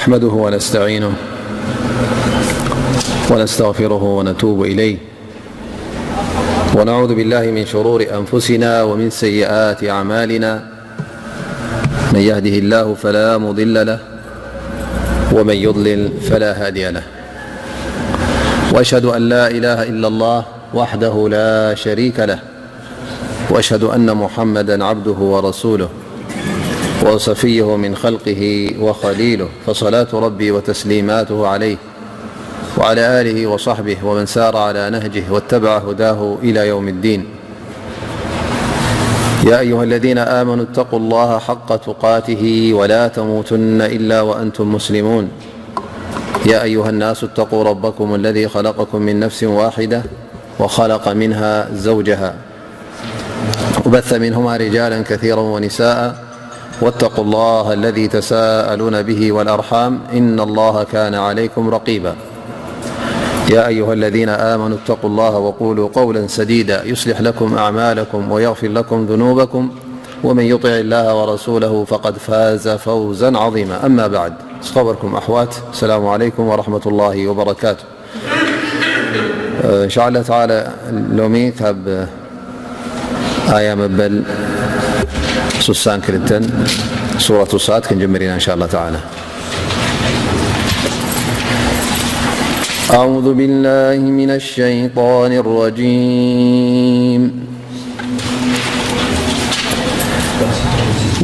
نحمده ونستعينه ونستغفره ونتوب إليه، ونعوذ بالله من شرور أنفسنا ومن سيئات أعمالنا. من يهده الله فلا مضل له، ومن يضلل فلا هادي له. وأشهد أن لا إله إلا الله وحده لا شريك له، وأشهد أن محمدا عبده ورسوله، وصفيه من خلقه وخليله، فصلاة ربي وتسليماته عليه وعلى آله وصحبه ومن سار على نهجه واتبع هداه إلى يوم الدين. يا أيها الذين آمنوا اتقوا الله حق تقاته ولا تموتن إلا وأنتم مسلمون. يا أيها الناس اتقوا ربكم الذي خلقكم من نفس واحدة وخلق منها زوجها وبث منهما رجالا كثيرا ونساء، واتقوا الله الذي تساءلون به والأرحام، إن الله كان عليكم رقيبا. يا أيها الذين آمنوا اتقوا الله وقولوا قولا سديدا يصلح لكم أعمالكم ويغفر لكم ذنوبكم، ومن يطع الله ورسوله فقد فاز فوزا عظيما. أما بعد، خبركم أحوات، السلام عليكم ورحمة الله وبركاته. إن شاء الله تعالى، ሎሚ ካብ ኣያ መበል ሱሳን ክልተን ሱረቱ ሳድ ክንጅምር ኢና። إن شاء الله تعالى. أعوذ بالله من الشيطان الرجيم.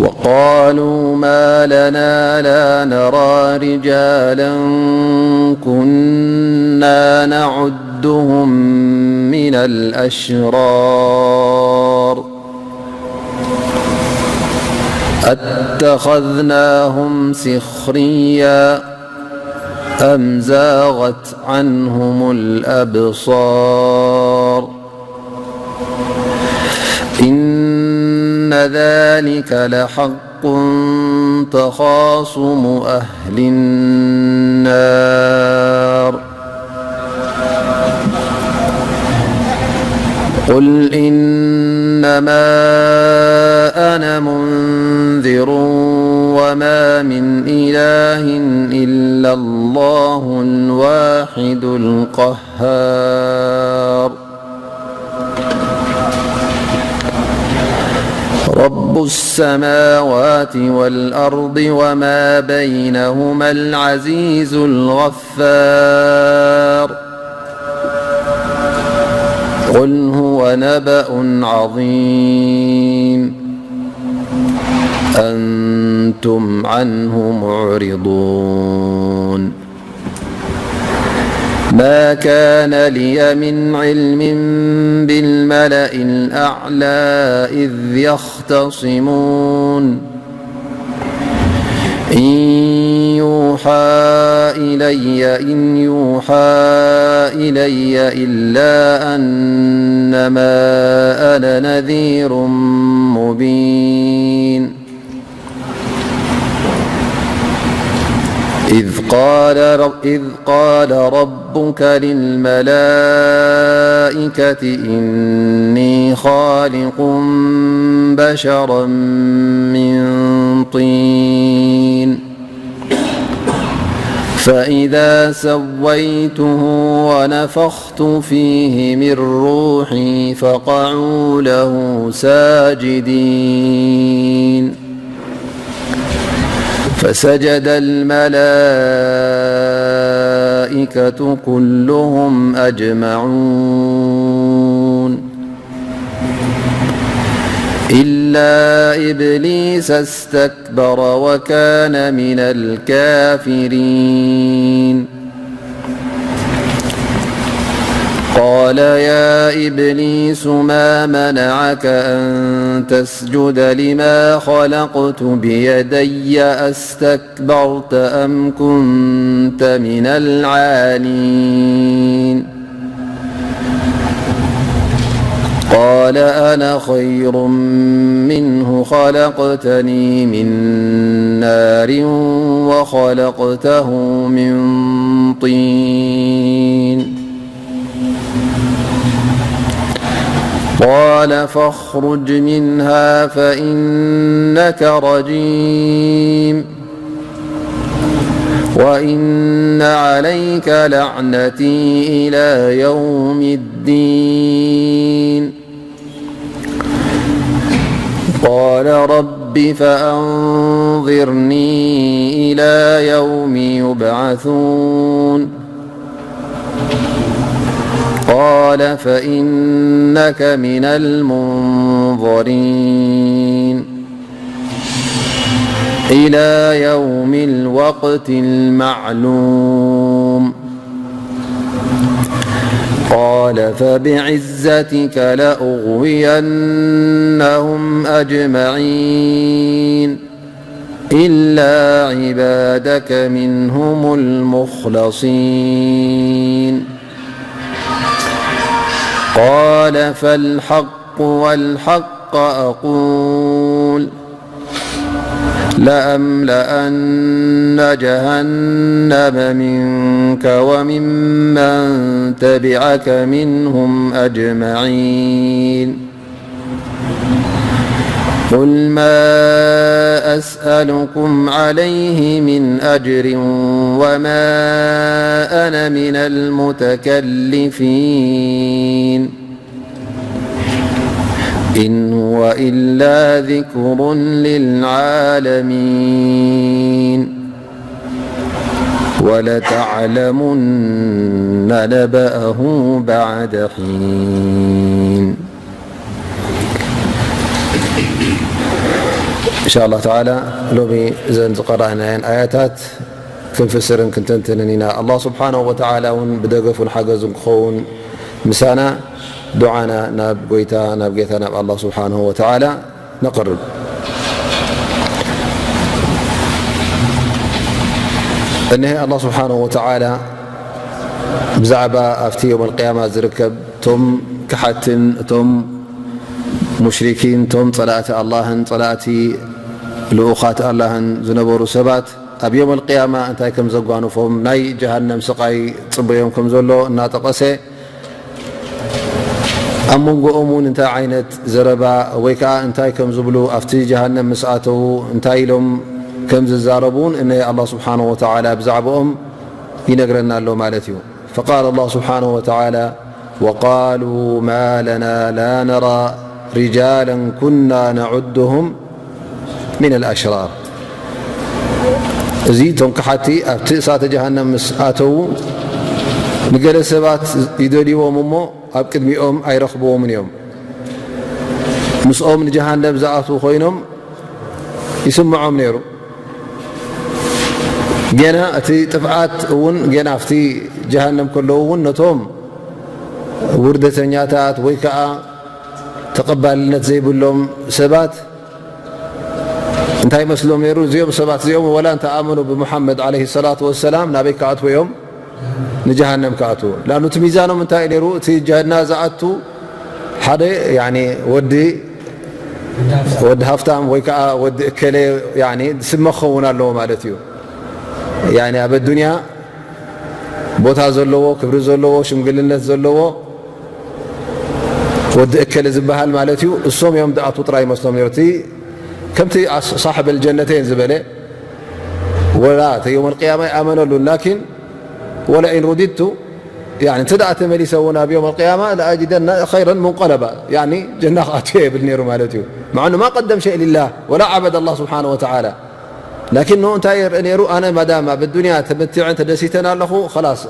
وقالوا ما لنا لا نرى رجالا كنا نعدهم من الأشرار أتخذناهم سخريا أم زاغت عنهم الأبصار إن ذلك لحق تخاصم أهل النار قل إنما أنا منذر وما من إله إلا الله الواحد القهار رب السماوات والأرض وما بينهما العزيز الغفار قل هو نبأ عظيم أنتم عنه معرضون ما كان لي من علم بالملأ الأعلى إذ يختصمون إن يوحى إلي إن يوحى إلي إلا أنما أنا نذير مبين إذ قال رب إذ قال ربك للملائكة إني خالق بشرا من طين فإذا سويته ونفخت فيه من روحي فقعوا له ساجدين فسجد الملائكة كلهم أجمعون إلا إبليس استكبر وكان من الكافرين قال يا إبليس ما منعك أن تسجد لما خلقت بيدي أستكبرت أم كنت من العالين قال أنا خير منه خلقتني من نار وخلقته من طين قال فاخرج منها فإنك رجيم وإن عليك لعنتي إلى يوم الدين. قال رب فأنظرني إلى يوم يبعثون. قال فإنك من المنظرين إلى يوم الوقت المعلوم. قال فبعزتك لأغوينهم أجمعين إلا عبادك منهم المخلصين. قال فالحق والحق أقول لأملأن جهنم منك وممن تبعك منهم أجمعين. قل ما أسألكم عليه من أجر وما أنا من المتكلفين. إن هو إلا ذكر للعالمين. ولتعلمن نبأه بعد حين. إن شاء الله تعالى ሎሚ እዘን ዝቀራእናየን ኣያታት ክንፍስርን ክንተንትንን ኢና። ኣላህ ስብሓነሁ ወተዓላ እውን ብደገፉን ሓገዙን ክኸውን ምሳና ዱዓና ናብ ጎይታ፣ ናብ ጌታ፣ ናብ ኣላህ ስብሓነሁ ወተዓላ ነቕርብ። እነሀ ኣላህ ስብሓነሁ ወተዓላ ብዛዕባ ኣብቲ የውመል ቅያማ ዝርከብ እቶም ክሓትን እቶም ሙሽሪኪን፣ እቶም ጸላእቲ ኣላህን ጸላእቲ ልኡኻት ኣላህን ዝነበሩ ሰባት ኣብ የውመል ቅያማ እንታይ ከም ዘጓንፎም፣ ናይ ጀሃነም ስቓይ ጽበዮም ከም ዘሎ እናጠቐሰ፣ ኣብ መንጎኦም እውን እንታይ ዓይነት ዘረባ ወይ ከዓ እንታይ ከም ዝብሉ፣ ኣብቲ ጀሃነም ምስ ኣተዉ እንታይ ኢሎም ከም ዝዛረቡ እውን እነ ኣላህ ስብሓነሁ ወተዓላ ብዛዕባኦም ይነግረና ኣሎ ማለት እዩ። فقال الله سبحانه وتعالى: وقالوا ما لنا لا نرى رجالا كنا نعدهم من الأشرار. እዚ እቶም ከሓቲ ኣብቲ እሳተ ጀሃነም ምስ ኣተዉ፣ ንገለ ሰባት ይደልይዎም እሞ ኣብ ቅድሚኦም ኣይረኽብዎምን እዮም። ምስኦም ንጀሃነም ዝኣትዉ ኮይኖም ይስምዖም ነይሩ። ጌና እቲ ጥፍኣት እውን ጌና ኣብቲ ጀሃነም ከለዉ እውን ነቶም ውርደተኛታት ወይ ከዓ ተቐባልነት ዘይብሎም ሰባት እንታይ መስሎም ነይሩ? እዚኦም ሰባት እዚኦም ወላ እንተ ኣመኑ ብሙሓመድ ዓለይሂ ሰላቱ ወሰላም ናበይ ክኣትዉ እዮም? ንጀሃነም ክኣትዉ። ላኑ እቲ ሚዛኖም እንታይ እዩ ነይሩ? እቲ ጀና ዝኣቱ ሓደ ያኒ ወዲ ወዲ ሃፍታም ወይ ከዓ ወዲ እከለ ያኒ ስመ ክኸውን ኣለዎ ማለት እዩ። ያኒ ኣብ ኣዱንያ ቦታ ዘለዎ፣ ክብሪ ዘለዎ፣ ሽምግልነት ዘለዎ ወዲ እከለ ዝበሃል ማለት እዩ። እሶም እዮም ዝኣትዉ ጥራይ ይመስሎም ነይሩ። እቲ ከምቲ ኣስ-፣ ሳሕብ ኣልጀነተይን ዝበለ ወላ እቲ የውመል ቅያማ ይኣመነሉን፣ ላኪን ወለኢን ሩዲቱ፣ ያኒ፣ እንተ ደኣ ተመሊሰ እውን ኣብ የውመል ቅያማ ለኣጅደና ኸይረን ሙንቀለባ፣ ያኒ፣ ጀና ክኣቱ እየ ይብል ነይሩ ማለት እዩ። መዓኑ ማ ቀደም ሸይ ሊላህ ወላ ዓበደ ኣላህ ስብሓነ ወተዓላ። ላኪን ንኡ እንታይ ይርኢ ነይሩ? ኣነ ማዳም ኣብ ዱንያ ተመቲዐን ተደሲተን ኣለኹ፣ ኸላስ፣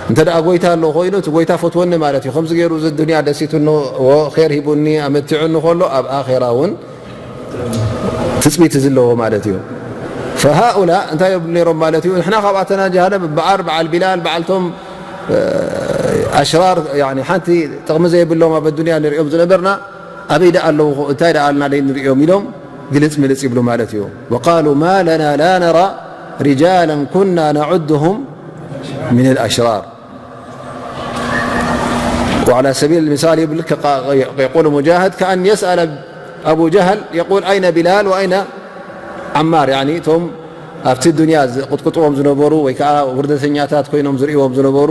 እንተ ደኣ ጎይታ ኣሎ ኮይኑ፣ እቲ ጎይታ ፈትወኒ ማለት እዩ። ከምዚ ገይሩ እዚ ዱንያ ደሲቱኒ፣ ወ-፣ ኸይር ሂቡኒ፣ ኣመቲዑኒ ከሎ፣ ኣብ ኣኼራ እውን ትጽቢት እዚ ኣለዎ ማለት እዩ። ፈሃኡላ እንታይ ይብሉ ነይሮም ማለት እዩ? ንሕና ካብ ኣተና ጀሃነም እምበኣር በዓል ቢላል፣ በዓልቶም፣ እ፣ ኣሽራር፣ ያኒ ሓንቲ ጥቕሚ ዘይብሎም ኣብ ኣዱንያ ንሪኦም ዝነበርና፣ ኣበይ ደኣ ኣለዉ? እንታይ ደኣ ኣልና ደይ ንሪኦም ኢሎም ግልጽ ምልጽ ይብሉ ማለት እዩ። ወቃሉ ማ ለና ላ ነራ ሪጃለን ኩና ነዑድሁም ሚነል ኣሽራር። وعلى سبيل المثال يقول مجاهد كأن يسأل أبو جهل يقول أين بلال وأين عمار، يعني እቶም ኣብቲ ዱንያ ዝቕጥቅጥዎም ዝነበሩ ወይ ከዓ ውርደተኛታት ኮይኖም ዝርእዎም ዝነበሩ፣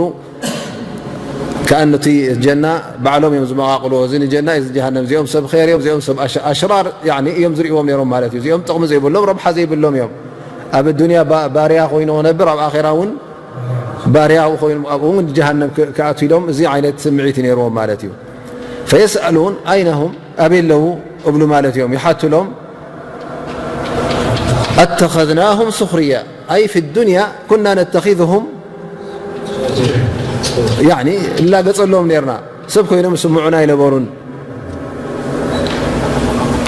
ከኣን እቲ ጀና ባዕሎም እዮም ዝመቓቕልዎ። እዚ ንጀና፣ እዚ ጀሃነም፣ እዚኦም ሰብ ኸይር እዮም፣ እዚኦም ሰብ ኣሽ-፣ ኣሽራር፣ ያኒ፣ እዮም ዝርእዎም ነይሮም ማለት እዩ። እዚኦም ጥቕሚ ዘይብሎም፣ ረብሓ ዘይብሎም እዮም። ኣብ ኣዱንያ ባ-፣ ባርያ ኮይኑ ክነብር፣ ኣብ ኣኼራ እውን ባርያ ኮይኑ ኣብኡ እውን ጀሃነም ክ-፣ ክኣትዉ ኢሎም፣ እዚ ዓይነት ስምዒት እዩ ነይርዎም ማለት እዩ። ፈየስኣሉን ኣይነሁም፣ ኣበይ ኣለዉ እብሉ ማለት እዮም። ይሓትሎም፣ ኣተኸዝናሁም ሱኽርያ፣ ኣይ ፊ ዱንያ ኩና ነተኺዝሁም፣ ያዕኒ እላገጸሎም ነርና፣ ሰብ ኮይኖም ስምዑና ኣይነበሩን።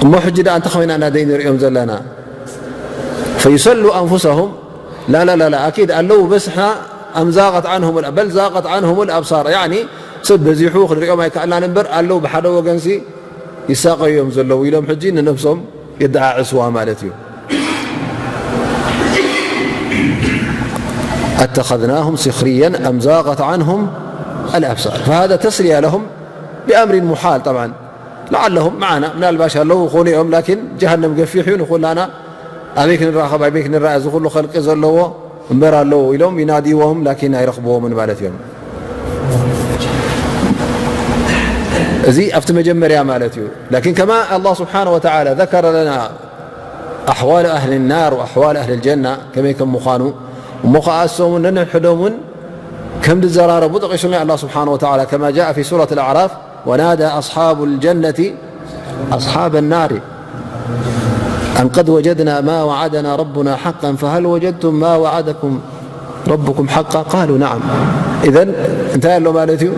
እሞ ሕጂ ደኣ እንታይ ኮይና ኢና ደይ ንርእዮም ዘለና? ፈዩሰሉ ኣንፉሰሁም፣ ላላላላ ኣኪድ ኣለዉ፣ በስሕና ኣምዛቀት ዓንሁም፣ በል ዛቀት ዓንሁም ልኣብሳር፣ ያዕኒ ሰብ በዚሑ ክንሪኦም ኣይከኣልናን እምበር ኣለዉ፣ ብሓደ ወገንሲ ይሳቀዩ እዮም ዘለዉ ኢሎም ሕጂ ንነብሶም የደዓዕስዋ ማለት እዩ። ኣተኸዝናሁም ስኽርየን ኣምዛቀት ዓንሁም ኣልኣብሳር። ፈሃዛ ተስልያ ለሁም ብኣምሪን ሙሓል። ጠብዓን ለዓለሁም መዓና፣ ምናልባሽ ኣለዉ ክኾኑ እዮም፣ ላኪን ጀሃነም ገፊሕ እዩ፣ ንኹላና ኣበይ ክንራኸብ ኣበይ ክንረኣ፣ እዚ ኩሉ ኸልቂ ዘለዎ እምበር ኣለዉ ኢሎም ይናድይዎም፣ ላኪን ኣይረኽብዎምን ማለት እዮም። እዚ ኣብቲ መጀመርያ ማለት እዩ። ላኪን ከማ ኣላህ ስብሓነ ወተዓላ ዘከረ ለና ኣሕዋል ኣህሊ ናር ወኣሕዋል ኣህሊ ልጀና ከመይ ከም ምዃኑ፣ እሞ ኸዓ እሶምን ነንሕዶምን ከም ዝዘራረቡ ጠቒሱልና ኣላህ ስብሓነ ወተዓላ፣ ከማ ጃአ ፊ ሱረት ኣልኣዕራፍ፣ ወናዳ ኣስሓቡ ልጀነቲ ኣስሓበ ናሪ ኣን ቀድ ወጀድና ማ ወዓደና ረቡና ሓቃን ፈሃል ወጀድቱም ማ ወዓደኩም ረቡኩም ሓቃ ቃሉ ነዓም። ኢዘን እንታይ ኣሎ ማለት እዩ?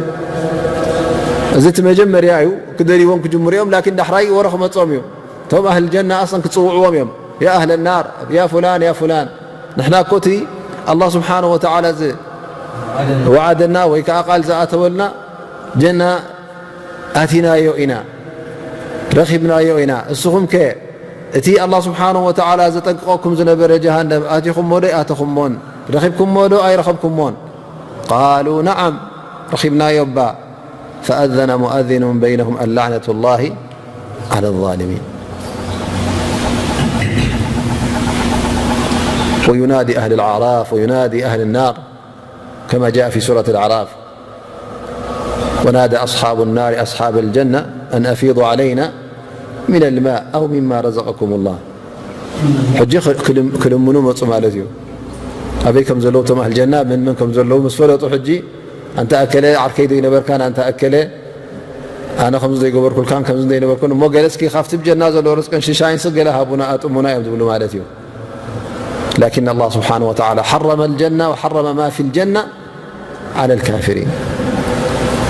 እዚ እቲ መጀመርያ እዩ፣ ክደልይዎም ክጅምሩ እዮም። ላኪን ዳሕራይ ወረ ክመጾም እዩ። እቶም ኣህል ጀና ኣስለን ክጽውዕዎም እዮም። ያ ኣህለ ናር፣ ያ ፉላን፣ ያ ፉላን፣ ንሕና እኮ እቲ ኣላህ ስብሓነሁ ወተዓላ ዝወዓደና ወይ ከዓ ቃል ዝኣተወልና ጀና ኣቲናዮ ኢና፣ ረኺብናዮ ኢና። እስኹም ከ እቲ ኣላህ ስብሓነሁ ወተዓላ ዘጠንቅቐኩም ዝነበረ ጀሃነም ኣቲኹሞ ዶ ኣይኣተኹሞን? ረኺብኩሞ ዶ ኣይረኸብኩሞን? ቃሉ ነዓም፣ ረኺብናዮ እባ። ፈኣዘነ ሙኣዚኑን በይነሁም ኣላዕነቱላሂ ዓላ ዛሊሚን። ወዩናዲ ኣህል ልኣዕራፍ ወዩናዲ ኣህል ናር ከማ ጃአ ፊ ሱረት ልኣዕራፍ። ወናዳ ኣስሓቡ ናሪ ኣስሓበ ልጀና ኣን ኣፊዱ ዓለይና ሚነ ልማእ ኣው ሚማ ረዘቀኩም ላህ። ሕጂ ክልም-፣ ክልምኑ መፁ ማለት እዩ። ኣበይ ከም ዘለዉ እቶም ኣህል ጀና፣ መን መን ከም ዘለዉ ምስ ፈለጡ፣ ሕጂ ኣንታ ኣከለ ዓርከይ ዶ ይነበርካን፣ ኣንታ ኣከለ ኣነ ከምዚ ዘይገበርኩልካን፣ ከምዚ ዘይነበርኩን፣ እሞ ገለ እስኪ ካብቲ ብጀና ዘሎ ርዝቅን ሽሻይን ስ ገለ ሃቡና፣ ኣጥሙና እዮም ዝብሉ ማለት እዩ። ላኪን ኣላህ ስብሓነሁ ወተዓላ ሓረመ ልጀና ወሓረመ ማ ፊ ልጀና ዓለ ልካፊሪን።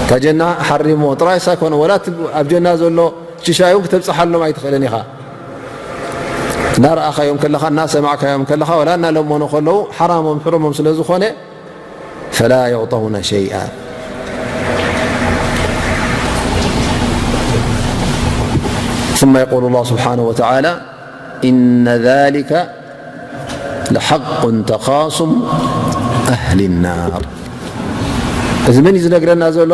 እታ ጀና ሓሪሞ ጥራይ ሳይኮነ፣ ወላ እቲ ኣብ ጀና ዘሎ ሽሻይ እውን ክተብፅሓሎም ኣይትኽእልን ኢኻ። እናረኣኻዮም ከለኻ፣ እናሰማዕካዮም ከለኻ፣ ወላ እናለመኑ ከለዉ ሓራሞም ሕሩሞም ስለ ዝኾነ፣ ፈላ ዩዕጠውነ ሸይኣ። ثم يقول الله سبحانه وتعالى: إن ذلك لحق تخاصم أهل النار. እዚ መን እዩ ዝነግረና ዘሎ?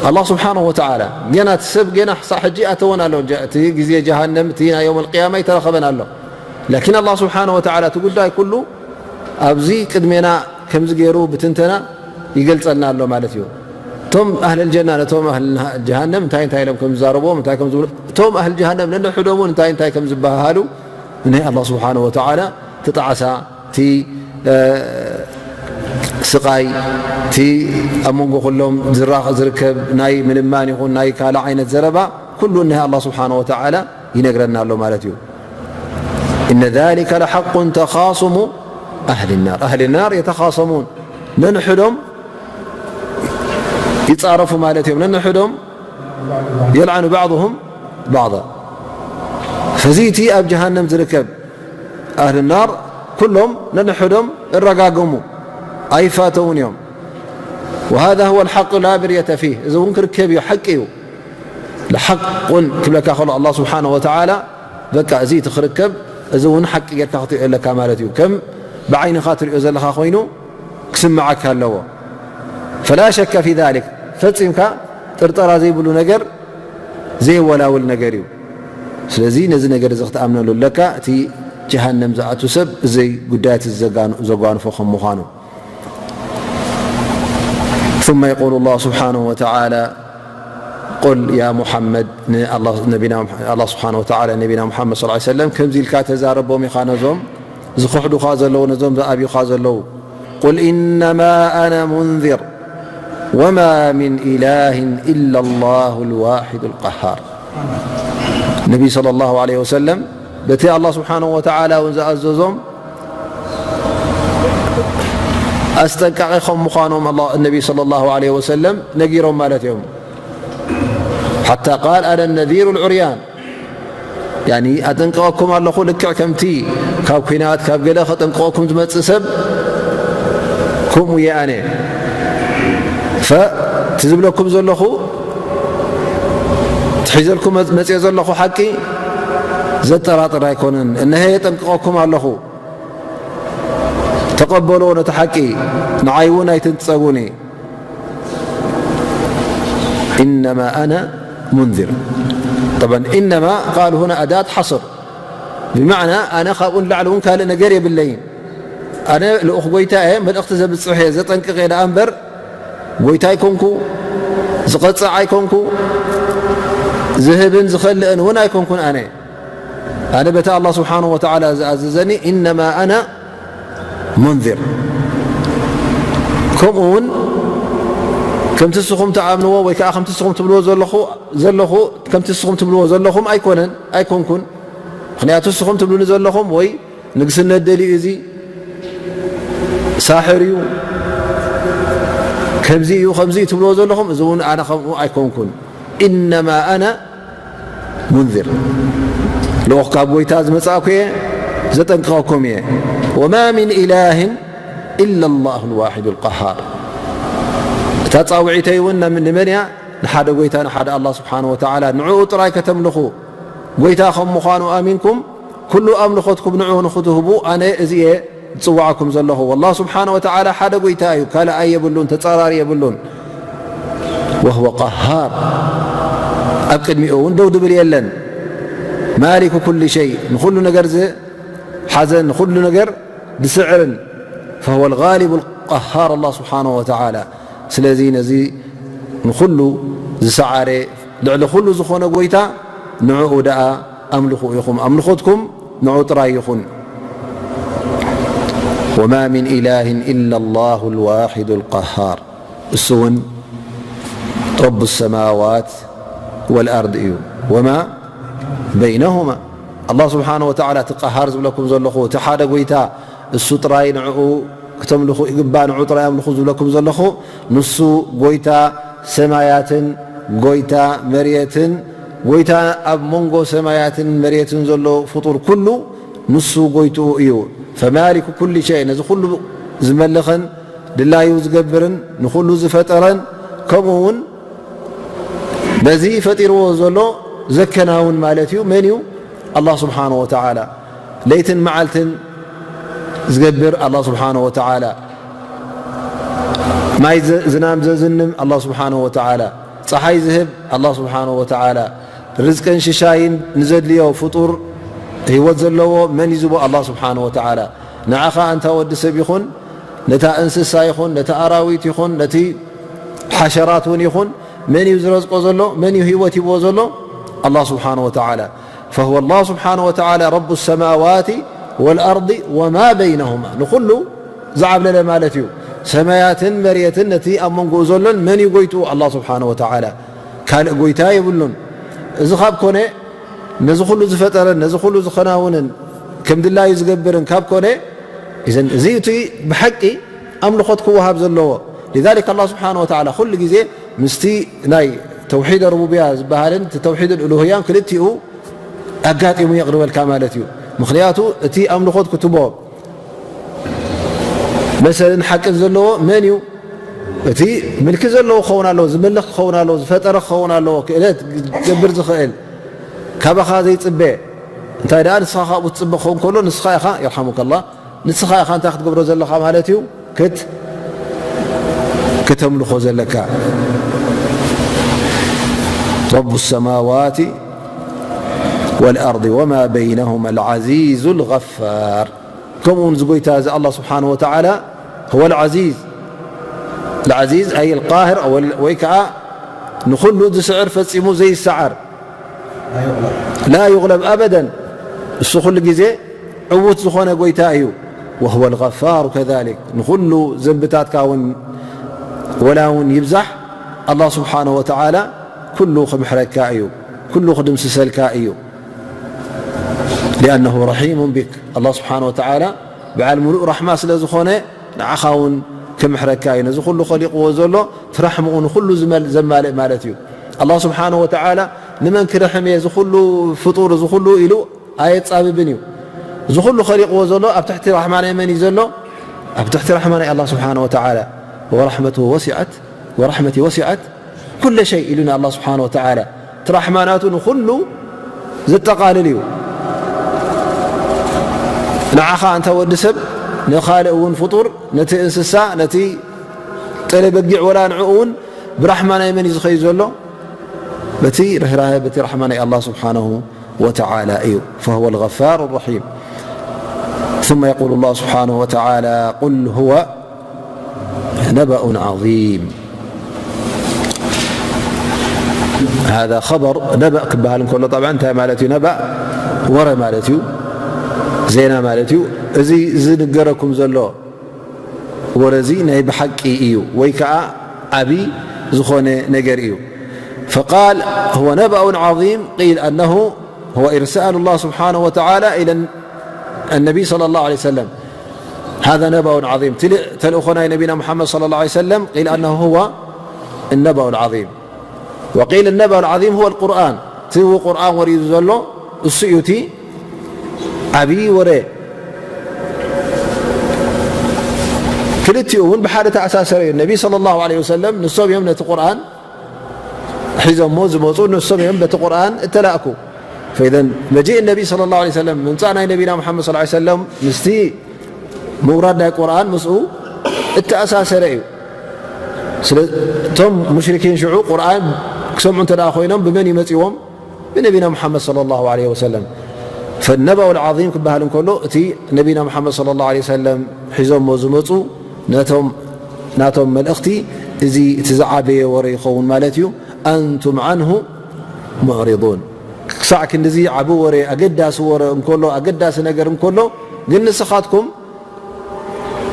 ኣላህ ስብሓነሁ ወተዓላ። ገና እቲ ሰብ ገና ክሳዕ ሕጂ ኣተወን ኣሎ። ጀ-፣ እቲ ግዜ ጀሃነም፣ እቲ ናይ የውመል ቅያማ ኣይተረኸበን ኣሎ። ላኪን ኣላህ ስብሓነሁ ወተዓላ እቲ ጉዳይ ኩሉ ኣብዚ ቅድሜና ከምዚ ገይሩ ብትንተና ይገልጸልና ኣሎ ማለት እዩ። እቶም ኣህለል ጀና ነቶም ኣህል ጀሃነም እንታይ እንታይ ኢሎም ከም ዝዛረብዎም፣ እንታይ ከም ዝብሉ፣ እቶም ኣህል ጀሃነም ነንሕዶም እውን እንታይ እንታይ ከም ዝበሃሃሉ፣ ንናይ ኣላህ ስብሓነሁ ወተዓላ እቲ ጣዕሳ፣ እቲ፣ እ፣ ስቓይ፣ እቲ ኣብ መንጎ ኩሎም ዝራ-፣ ዝርከብ ናይ ምልማን ይኹን ናይ ካልእ ዓይነት ዘረባ፣ ኩሉ ናይ ኣላህ ስብሓነሁ ወተዓላ ይነግረና ኣሎ ማለት እዩ። إن ذلك لحق تخاصم أهل النار. ኣህሊ ናር የተኻሰሙን፣ ነንሕዶም ይጻረፉ ማለት እዮም። ነንሕዶም የልዓኑ ባዕضሁም ባዕض። ፈዚ እቲ ኣብ ጀሃነም ዝርከብ ኣህሊ ናር ኩሎም ነንሕዶም እረጋገሙ፣ ኣይፋተውን እዮም። وهذا هو الحق لا مرية فيه. እዚ እውን ክርከብ እዩ፣ ሓቂ እዩ። ለሓቁን ክብለካ ከሎ ኣላህ ስብሓነሁ ወተዓላ፣ በቃ እዚ እቲ ክርከብ፣ እዚ እውን ሓቂ ጌርካ ክትሪኦ ኣለካ ማለት እዩ። ከም ብዓይንኻ ትሪኦ ዘለኻ ኮይኑ ክስምዓካ ኣለዎ። ፈላ ሸከ ፊ ዛሊክ፣ ፈጺምካ ጥርጠራ ዘይብሉ ነገር፣ ዘየወላውል ነገር እዩ። ስለዚ ነዚ ነገር እዚ ክትኣምነሉ ኣለካ፣ እቲ ጀሃነም ዝኣቱ ሰብ እዚ ጉዳያት እዚ ዘጋኑ-፣ ዘጓንፎ ከም ምዃኑ። ثم يقول الله سبحانه وتعالى: قل يا محمد، ንኣላህ፣ ነቢና፣ ኣላህ ስብሓነሁ ወተዓላ ነቢና ሙሓመድ ሰለላሁ ዐለይሂ ወሰለም ከምዚ ኢልካ ተዛረቦም ኢኻ ነዞም ዝኽሕዱኻ ዘለዉ፣ ነዞም ዝኣብዩኻ ዘለዉ። ቁል ኢነማ ኣነ ሙንዚር ወማ ሚን ኢላህን ኢላ ላሁ ልዋሒዱ ልቀሃር። ነቢ ሰለላሁ ዐለይሂ ወሰለም በቲ ኣላህ ስብሓነሁ ወተዓላ እውን ዝኣዘዞም ኣስጠንቃቒ ከም ምዃኖም ነቢ ሰለላሁ ዐለይሂ ወሰለም ነጊሮም ማለት እዮም። ሓታ ቃል ኣነ ነዚሩ ልዑርያን፣ ያኒ ኣጠንቅቐኩም ኣለኹ፣ ልክዕ ከምቲ ካብ ኲናት ካብ ገለ ከጠንቅቐኩም ዝመጽእ ሰብ ከምኡ እየ ኣነ። ፈ እቲ ዝብለኩም ዘለኹ፣ እቲ ሒዘልኩም መጽ-፣ መጽየ ዘለኹ ሓቂ ዘጠራጥር ኣይኮነን። እነሀ የጠንቅቐኩም ኣለኹ፣ ተቐበልዎ ነቲ ሓቂ፣ ንዓይ እውን ኣይትንጸጉኒ። ኢነማ ኣነ ሙንዚር። ጠብዓን ኢነማ ቃል ሁና ኣዳት ሓስር፣ ብማዕና ኣነ ካብኡ ንላዕሊ እውን ካልእ ነገር የብለይን። ኣነ ልኡኽ ጎይታ እየ፣ መልእኽቲ ዘብጽሕ እየ፣ ዘጠንቅቕ እየ ደኣ እምበር፣ ጎይታ ኣይኮንኩ፣ ዝቐጽዕ ኣይኮንኩ፣ ዝህብን ዝኸልእን እውን ኣይኮንኩን ኣነ። ኣነ በቲ ኣላህ ስብሓነሁ ወተዓላ ዝኣዘዘኒ፣ ኢነማ ኣነ ሙንዚር። ከምኡ እውን ከምቲ ንስኹም ትኣምንዎ ወይ ከዓ ከምቲ ንስኹም ትብልዎ ዘለኹ-፣ ዘለኹ-፣ ከምቲ ንስኹም ትብልዎ ዘለኹም ኣይኮነን፣ ኣይኮንኩን። ምኽንያቱ ንስኹም ትብሉኒ ዘለኹም ወይ ንግስነት ደልዩ፣ እዚ ሳሕር እዩ፣ ከምዚ እዩ፣ ከምዚ እዩ ትብልዎ ዘለኹም፣ እዚ እውን ኣነ ከምኡ ኣይኮንኩን። ኢነማ ኣነ ሙንዚር፣ ልኡኽ ካብ ጎይታ ዝመጻእኩ እየ፣ ዘጠንቅቐኩም እየ። ወማ ሚን ኢላህን ኢላ ላሁ ልዋሒዱ ልቀሃር። እታ ጻውዒተይ እውን ንም-፣ ንመን እያ? ንሓደ ጎይታ፣ ንሓደ ኣላህ ስብሓነሁ ወተዓላ፣ ንዕኡ ጥራይ ከተምልኹ፣ ጎይታ ከም ምዃኑ ኣሚንኩም፣ ኩሉ ኣምልኾትኩም ንዕኡ ንኽትህቡ ኣነ እዚ እየ ዝጽውዓኩም ዘለኹ። ኣላህ ስብሓነሁ ወተዓላ ሓደ ጎይታ እዩ፣ ካልኣይ የብሉን፣ ተጻራሪ የብሉን። ወህወ ቀሃር፣ ኣብ ቅድሚኡ እውን ደው ድብል የለን። ማሊኩ ኩሊ ሸይ፣ ንኹሉ ነገር ዝሓዘን ንኹሉ ነገር ዝስዕርን፣ ፈሁወ ልጋሊቡ ልቀሃር ኣላህ ስብሓነሁ ወተዓላ። ስለዚ ነዚ ንኹሉ ዝሰዓረ፣ ልዕሊ ኩሉ ዝኾነ ጎይታ ንዕኡ ደኣ ኣምልኹ ኢኹም፣ ኣምልኾትኩም ንዑ ጥራይ ይኹን። ወማ ሚን ኢላህን ኢላ ላሁ ልዋሒዱ ልቀሃር። እሱ እውን ረቡ ሰማዋት ወልኣርድ እዩ። ወማ በይነሁማ። ኣላህ ስብሓነሁ ወተዓላ እቲ ቀሃር ዝብለኩም ዘለኹ፣ እቲ ሓደ ጎይታ፣ እሱ ጥራይ ንዕኡ ክተምልኹ ይግባእ፣ ንዕኡ ጥራይ ኣምልኹ ዝብለኩም ዘለኹ፣ ንሱ ጎይታ ሰማያትን ጎይታ መሬትን፣ ጎይታ ኣብ መንጎ ሰማያትን መሬትን ዘሎ ፍጡር ኩሉ ንሱ ጎይትኡ እዩ። ፈማሊኩ ኩሊ ሸይ፣ ነዚ ኩሉ ዝመልኽን ድላዩ ዝገብርን ንኹሉ ዝፈጠረን፣ ከምኡ እውን በዚ ፈጢርዎ ዘሎ ዘከናውን ማለት እዩ። መን እዩ? ኣላህ ስብሓነሁ ወተዓላ። ለይትን መዓልትን ዝገብር ኣላህ ስብሓነሁ ወተዓላ። ማይ ዘ-፣ ዝናም ዘዝንም ኣላህ ስብሓነሁ ወተዓላ። ጸሓይ ዝህብ ኣላህ ስብሓነሁ ወተዓላ። ርዝቅን ሽሻይን ንዘድልዮ ፍጡር ህይወት ዘለዎ መን እዩ ዝቦ? ኣላህ ስብሓነሁ ወተዓላ። ንዓኻ ኣንታ ወዲ ሰብ ይኹን፣ ነታ እንስሳ ይኹን፣ ነቲ ኣራዊት ይኹን፣ ነቲ ሓሸራት እውን ይኹን፣ መን እዩ ዝረዝቆ ዘሎ? መን እዩ ህይወት ሂብዎ ዘሎ? ኣላህ ስብሓነሁ ወተዓላ። ፈሁወ ኣላህ ስብሓነሁ ወተዓላ ረቡ ሰማዋቲ ወልኣርዲ ወማ በይነሁማ። ንኹሉ ዝዓብለለ ማለት እዩ። ሰማያትን መሬትን ነቲ ኣብ መንጎኡ ዘሎን መን እዩ ጎይትኡ? ኣላህ ስብሓነሁ ወተዓላ። ካልእ ጎይታ የብሉን። እዚ ካብ ኮነ፣ ነዚ ኩሉ ዝፈጠረን ነዚ ኩሉ ዝኸናውንን ከም ድላዩ ዝገብርን ካብ ኮነ፣ እዘን እዚ እቲ ብሓቂ ኣምልኾት ክወሃብ ዘለዎ። ሊዛሊክ ኣላህ ስብሓነሁ ወተዓላ ኩሉ ግዜ ምስቲ ናይ ተውሒድ ሩቡብያ ዝበሃልን እቲ ተውሒድ ኡሉህያን ክልቲኡ ኣጋጢሙ የቕርበልካ ማለት እዩ። ምኽንያቱ እቲ ኣምልኾት ክትቦ መሰልን ሓቅን ዘለዎ መን እዩ? እቲ ምልኪ ዘለዎ ክኸውን ኣለዎ፣ ዝምልኽ ክኸውን ኣለዎ፣ ዝፈጠረ ክኸውን ኣለዎ፣ ክእለት ክገብር ዝኽእል፣ ካባኻ ዘይጽበ። እንታይ ደኣ ንስኻ ካብኡ ትጽበ ክኸውን ከሎ፣ ንስኻ ኢኻ፣ የርሓሙከላህ፣ ንስኻ ኢኻ እንታይ ክትገብሮ ዘለኻ ማለት እዩ? ክት-፣ ክተምልኾ ዘለካ። ረቡ ሰማዋቲ ወልኣርዲ ወማ በይነሁማ ልዓዚዙ ልገፋር። ከምኡ እውን እዚ ጎይታ እዚ ኣላህ ስብሓነሁ ወተዓላ ሁወ ልዓዚዝ። ልዓዚዝ ኣይ ልቃህር ወይ፣ ወይ ከዓ ንኹሉ ዝስዕር ፈጺሙ ዘይሰዓር። ላ ዩግለብ ኣበደን። እሱ ኩሉ ግዜ ዕዉት ዝኾነ ጎይታ እዩ። وهو الغفار كذلك ንኹሉ ዘንብታትካ እውን ወላ እውን ይብዛሕ ኣላህ ስብሓነሁ ወተዓላ ኩሉ ክምሕረካ እዩ፣ ኩሉ ክድምስሰልካ እዩ። لأنه رحيم بك ኣላህ ስብሓነሁ ወተዓላ በዓል ሙሉእ ራሕማ ስለ ዝኾነ ንዓኻ እውን ክምሕረካ እዩ። ነዚ ኩሉ ኸሊቕዎ ዘሎ እቲ ራሕምኡ ንኹሉ ዝመል- ዘማልእ ማለት እዩ። ኣላህ ስብሓነሁ ወተዓላ ንመን ክርሕም እየ እዚ ኩሉ ፍጡር እዚ ኩሉ ኢሉ ኣየጻብብን እዩ። እዚ ኩሉ ኸሊቕዎ ዘሎ ኣብ ትሕቲ ራሕማ ናይ መን እዩ ዘሎ? ኣብ ትሕቲ ራሕማ ናይ ኣላህ ስብሓነሁ ወተዓላ። ورحمته وسعت ورحمتي وسعت كل شيء ኢሉና ኣላህ ስብሓነሁ ወተዓላ። እቲ ራሕማ ናቱ ንኹሉ ዘጠቓልል እዩ። ንዓኻ እንተ ወዲ ሰብ ንኻልእ እውን ፍጡር ነቲ እንስሳ ነቲ ጠለ በጊዕ ወላ ንዕኡ እውን ብራሕማ ናይ መን እዩ ዝኸይድ ዘሎ? በቲ ርህራሀ በቲ ራሕማ ናይ ኣላህ ስብሓነሁ وتعالى እዩ። فهو الغفار الرحيم. ثم يقول الله سبحانه وتعالى: قل هو نبأ عظيم. هذا خبر. ነበእ ክበሃል እንከሎ طبعا እንታይ ማለት እዩ? ነበእ ወረ ማለት እዩ፣ ዜና ማለት እዩ። እዚ ዝንገረኩም ዘሎ ወረ እዚ ናይ ብሓቂ እዩ ወይ ከዓ ዓቢ ዝኾነ ነገር እዩ። فقال: هو نبأ عظيم. قيل أنه هو إرسال الله سبحانه وتعالى إلى النبي صلى الله عليه وسلم. هذا نبأ عظيم. تل- ተልእኾ ናይ ነቢና ሙሓመድ صلى الله عليه وسلم قيل أنه هو النبأ العظيم. وقيل النبأ العظيم هو القرآن. እቲ ቁርኣን ወሪዱ ዘሎ እሱ እዩ። እቲ ዓብዪ ወረ ክልቲኡ እውን ብሓደ ተኣሳሰረ እዩ። ነቢ صلى الله عليه وسلم ንሶም እዮም ነቲ ቁርኣን ሒዞሞ ዝመፁ፣ ንሶም እዮም በቲ ቁርኣን እተላእኩ። فإذا مجيء النبي صلى الله عليه وسلم ምምፃእ ናይ ነቢና ሙሓመድ صلى الله عليه وسلم ምስቲ ምውራድ ናይ ቁርኣን ምስኡ እተኣሳሰረ እዩ። ስለ እቶም ሙሽሪኪን ሽዑ ቁርኣን ክሰምዑ እንተ ደኣ ኮይኖም ብመን ይመጽዎም? ብነቢና ሙሓመድ صلى الله عليه وسلم። فالنبأ العظيم ክበሃል እንከሎ እቲ ነቢና ሙሓመድ صلى الله عليه وسلم ሒዞሞ ዝመጹ ነቶም ናቶም መልእኽቲ እዚ እቲ ዝዓበየ ወረ ይኸውን ማለት እዩ። أنتم عنه معرضون። ክሳዕ ክንድዚ ዓቢ ወረ፣ ኣገዳሲ ወረ እንከሎ፣ ኣገዳሲ ነገር እንከሎ ግን ንስኻትኩም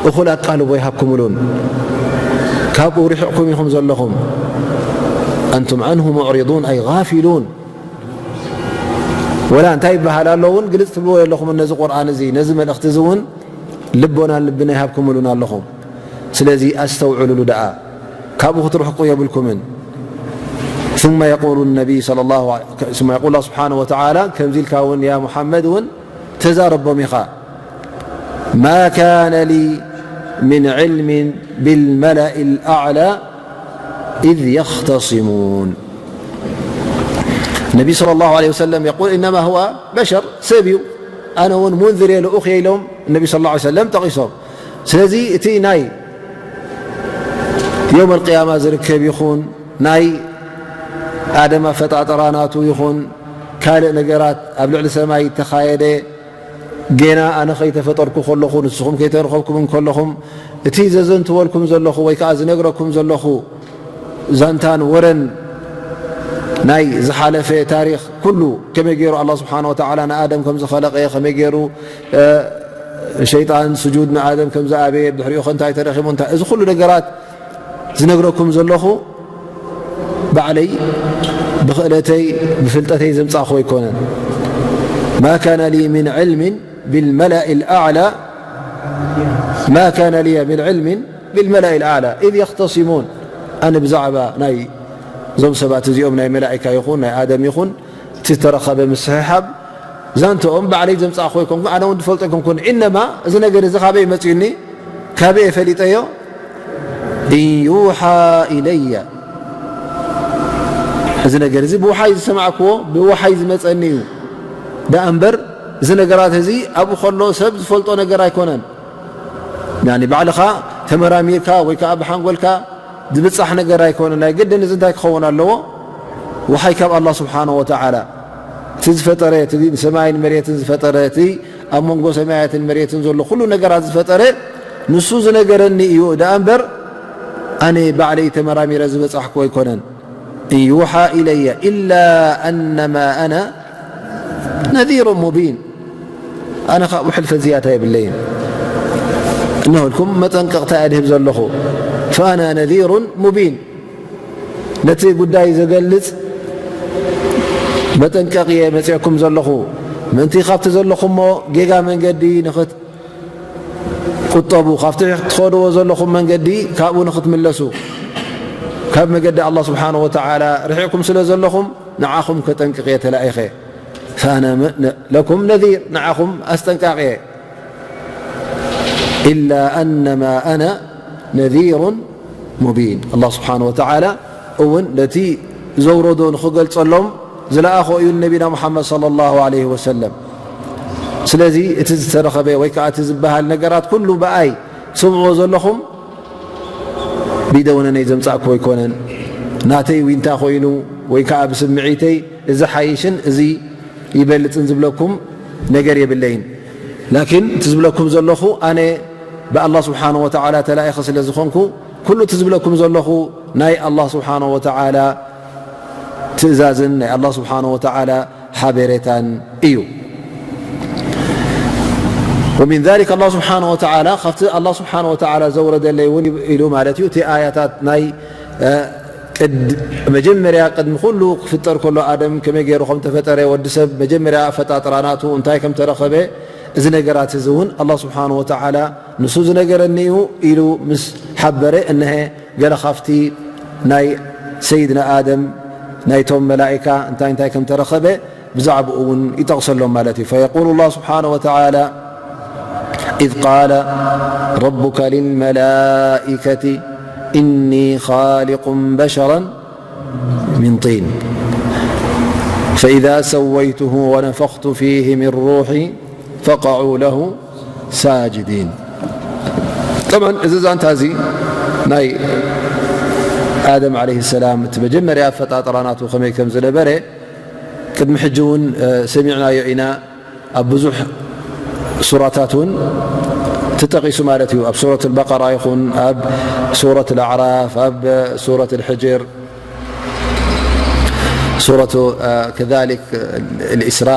እኹል ኣቃልቦ ይሃብኩምሉን ካብኡ ርሒቕኩም ኢኹም ዘለኹም። أنتم عنه معرضون أي غافلون. ወላ እንታይ ይበሃል ኣሎ እውን ግልጽ ትብልዎ የለኹምን። ነዚ ቁርኣን እዚ ነዚ መልእኽቲ እዚ እውን ልቦናን ልብን ኣይሃብኩምሉን ኣለኹም። ስለዚ ኣስተውዕሉሉ ደኣ ካብኡ ክትርሕቁ የብልኩምን። ثم يقول النبي صلى الله عليه ثم يقول الله سبحانه وتعالى ከምዚ ኢልካ እውን ያ ሙሓመድ እውን ተዛረቦም ኢኻ ما كان لي من علم بالملأ الأعلى إذ يختصمون. النبي صلى الله عليه وسلم يقول إنما هو بشر ሰብ እዩ ኣነ እውን ሙንዝር እየ ልኡኽ እየ ኢሎም ነቢ صلى الله عليه وسلم ጠቒሶም። ስለዚ እቲ ናይ يوم القيامة ዝርከብ ይኹን ናይ ኣደም ኣፈጣጥራ ናቱ ይኹን ካልእ ነገራት ኣብ ልዕሊ ሰማይ እተኻየደ ጌና ኣነ ከይተፈጠርኩ ከለኹ ንስኹም ከይተረኸብኩም እንከለኹም እቲ ዘዘንትወልኩም ዘለኹ ወይ ከዓ ዝነግረኩም ዘለኹ ዛንታን ወረን ናይ ዝሓለፈ ታሪኽ ኩሉ ከመይ ገይሩ ኣላህ ስብሓን ወተዓላ ንኣደም ከም ዝኸለቐ ከመይ ገይሩ ሸይጣን ስጁድ ንኣደም ከም ዝኣበየ ድሕሪኡ ከ እንታይ ተረኺቡ እንታይ እዚ ኩሉ ነገራት ዝነግረኩም ዘለኹ ባዕለይ ብኽእለተይ ብፍልጠተይ ዘምጻእኹ ኣይኮነን። ما كان لي من علم بالملأ الأعلى ما كان لي من علم بالملأ الأعلى إذ يختصمون ኣነ ብዛዕባ ናይ እዞም ሰባት እዚኦም ናይ መላእካ ይኹን ናይ ኣደም ይኹን እቲ ዝተረኸበ ምስሕሓብ ዛንተኦም ባዕለይ ዘምጻእኹ ኣይኮንኩን ኣነ እውን ዝፈልጦ ኣይኮንኩን إنما እዚ ነገር እዚ ካበይ መጺኡኒ ካበይ እየ ፈሊጠዮ إن يوحى إلي እዚ ነገር እዚ ብውሓይ ዝሰማዕክዎ ብውሓይ ዝመጸኒ እዩ ደኣ እምበር እዚ ነገራት እዚ ኣብኡ ከሎ ሰብ ዝፈልጦ ነገር ኣይኮነን ባዕልኻ ተመራሚርካ ወይ ከዓ ብሓንጎልካ ዝብጻሕ ነገር ኣይኮነን ናይ ግድን እዚ እንታይ ክኸውን ኣለዎ ውሓይ ካብ ኣላ ስብሓን ወተዓላ እቲ ዝፈጠረ እቲ ሰማይን መሬትን ዝፈጠረ እቲ ኣብ መንጎ ሰማያትን መሬትን ዘሎ ኩሉ ነገራት ዝፈጠረ ንሱ ዝነገረኒ እዩ ደኣ እምበር ኣነ ባዕለይ ተመራሚረ ዝበጻሕኩ ኣይኮነን إن يوحى إلي إلا أنما أنا نذير مبين ኣነ ካብኡ ሕልፈት ዝያዳ የብለይን። እነሆልኩም መጠንቀቕታ እየ ድህብ ዘለኹ። ፈኣና ነዚሩን ሙቢን። ነቲ ጉዳይ ዘገልጽ መጠንቀቕ እየ መጺአኩም ዘለኹ። ምእንቲ ካብቲ ዘለኹሞ ጌጋ መንገዲ ንኽትቁጠቡ፣ ካብቲ ትኸድዎ ዘለኹም መንገዲ ካብኡ ንኽትምለሱ፣ ካብ መገዲ ኣላህ ስብሓነሁ ወተዓላ ርሒቕኩም ስለ ዘለኹም ንዓኹም ከጠንቅቕ እየ ተላኢኸ። ፈኣነ ለኩም ነዚር፣ ንዓኹም ኣስጠንቃቒ እየ። ኢላ ኣነማ ኣነ ነዚሩን ሙቢን። ኣላህ ስብሓነሁ ወተዓላ እውን ነቲ ዘውረዶ ንኽገልጸሎም ዝለኣኾ እዩ ንነቢና ሙሓመድ ሰለላሁ ዐለይሂ ወሰለም። ስለዚ እቲ ዝተረኸበ ወይ ከዓ እቲ ዝበሃል ነገራት ኩሉ ብኣይ ትሰምዕዎ ዘለኹም ብኢደ ወነነይ ዘምጻእኩዎ ኣይኮነን። ናተይ ዊንታ ኮይኑ ወይ ከዓ ብስምዒተይ እዚ ሓይሽን እዚ ይበልጽን ዝብለኩም ነገር የብለይን። ላኪን እቲ ዝብለኩም ዘለኹ ኣነ ብኣላህ ስብሓነሁ ወተዓላ ተላኢኸ ስለ ዝኾንኩ ኩሉ እቲ ዝብለኩም ዘለኹ ናይ ኣላህ ስብሓነሁ ወተዓላ ትእዛዝን ናይ ኣላህ ስብሓነሁ ወተዓላ ሓበሬታን እዩ። ومن ذلك ኣላህ ስብሓነሁ ወተዓላ ካብቲ ኣላህ ስብሓነሁ ወተዓላ ዘውረደለይ እውን ኢሉ ማለት እዩ። እቲ ኣያታት ናይ፣ እ፣ ቅድ-፣ መጀመርያ ቅድሚ ኩሉ ክፍጠር ከሎ ኣደም ከመይ ገይሩ ከም ተፈጠረ፣ ወዲ ሰብ መጀመርያ ኣፈጣጥራ ናቱ እንታይ ከም ተረኸበ፣ እዚ ነገራት እዚ እውን ኣላህ ስብሓነሁ ወተዓላ ንሱ ዝነገረኒ እዩ ኢሉ ምስ ሓበረ፣ እነሀ ገለ ካብቲ ናይ ሰይድና ኣደም ናይቶም መላኢካ እንታይ እንታይ ከም ተረኸበ ብዛዕባኡ እውን ይጠቕሰሎም ማለት እዩ። فيقول الله سبحانه وتعالى: إذ قال ربك للملائكة إني خالق بشرا من طين فإذا سويته ونفخت فيه من روحي فقعوا له ساجدين. طبعا እዚ ዛንታ እዚ ናይ ኣደም ዓለይሂ ሰላም እቲ መጀመርያ ኣፈጣጥራ ናቱ ከመይ ከም ዝነበረ ቅድሚ ሕጂ እውን፣ እ፣ ሰሚዕናዮ ኢና። ኣብ ብዙሕ ሱራታት እውን ተጠቒሱ ማለት እዩ። ኣብ ሱረት ኣልበቀራ ይኹን፣ ኣብ ሱረት ኣልኣዕራፍ፣ ኣብ ሱረት ኣልሕጅር፣ ሱረቱ፣ እ፣ ከዛሊክ ኣልኢስራ፣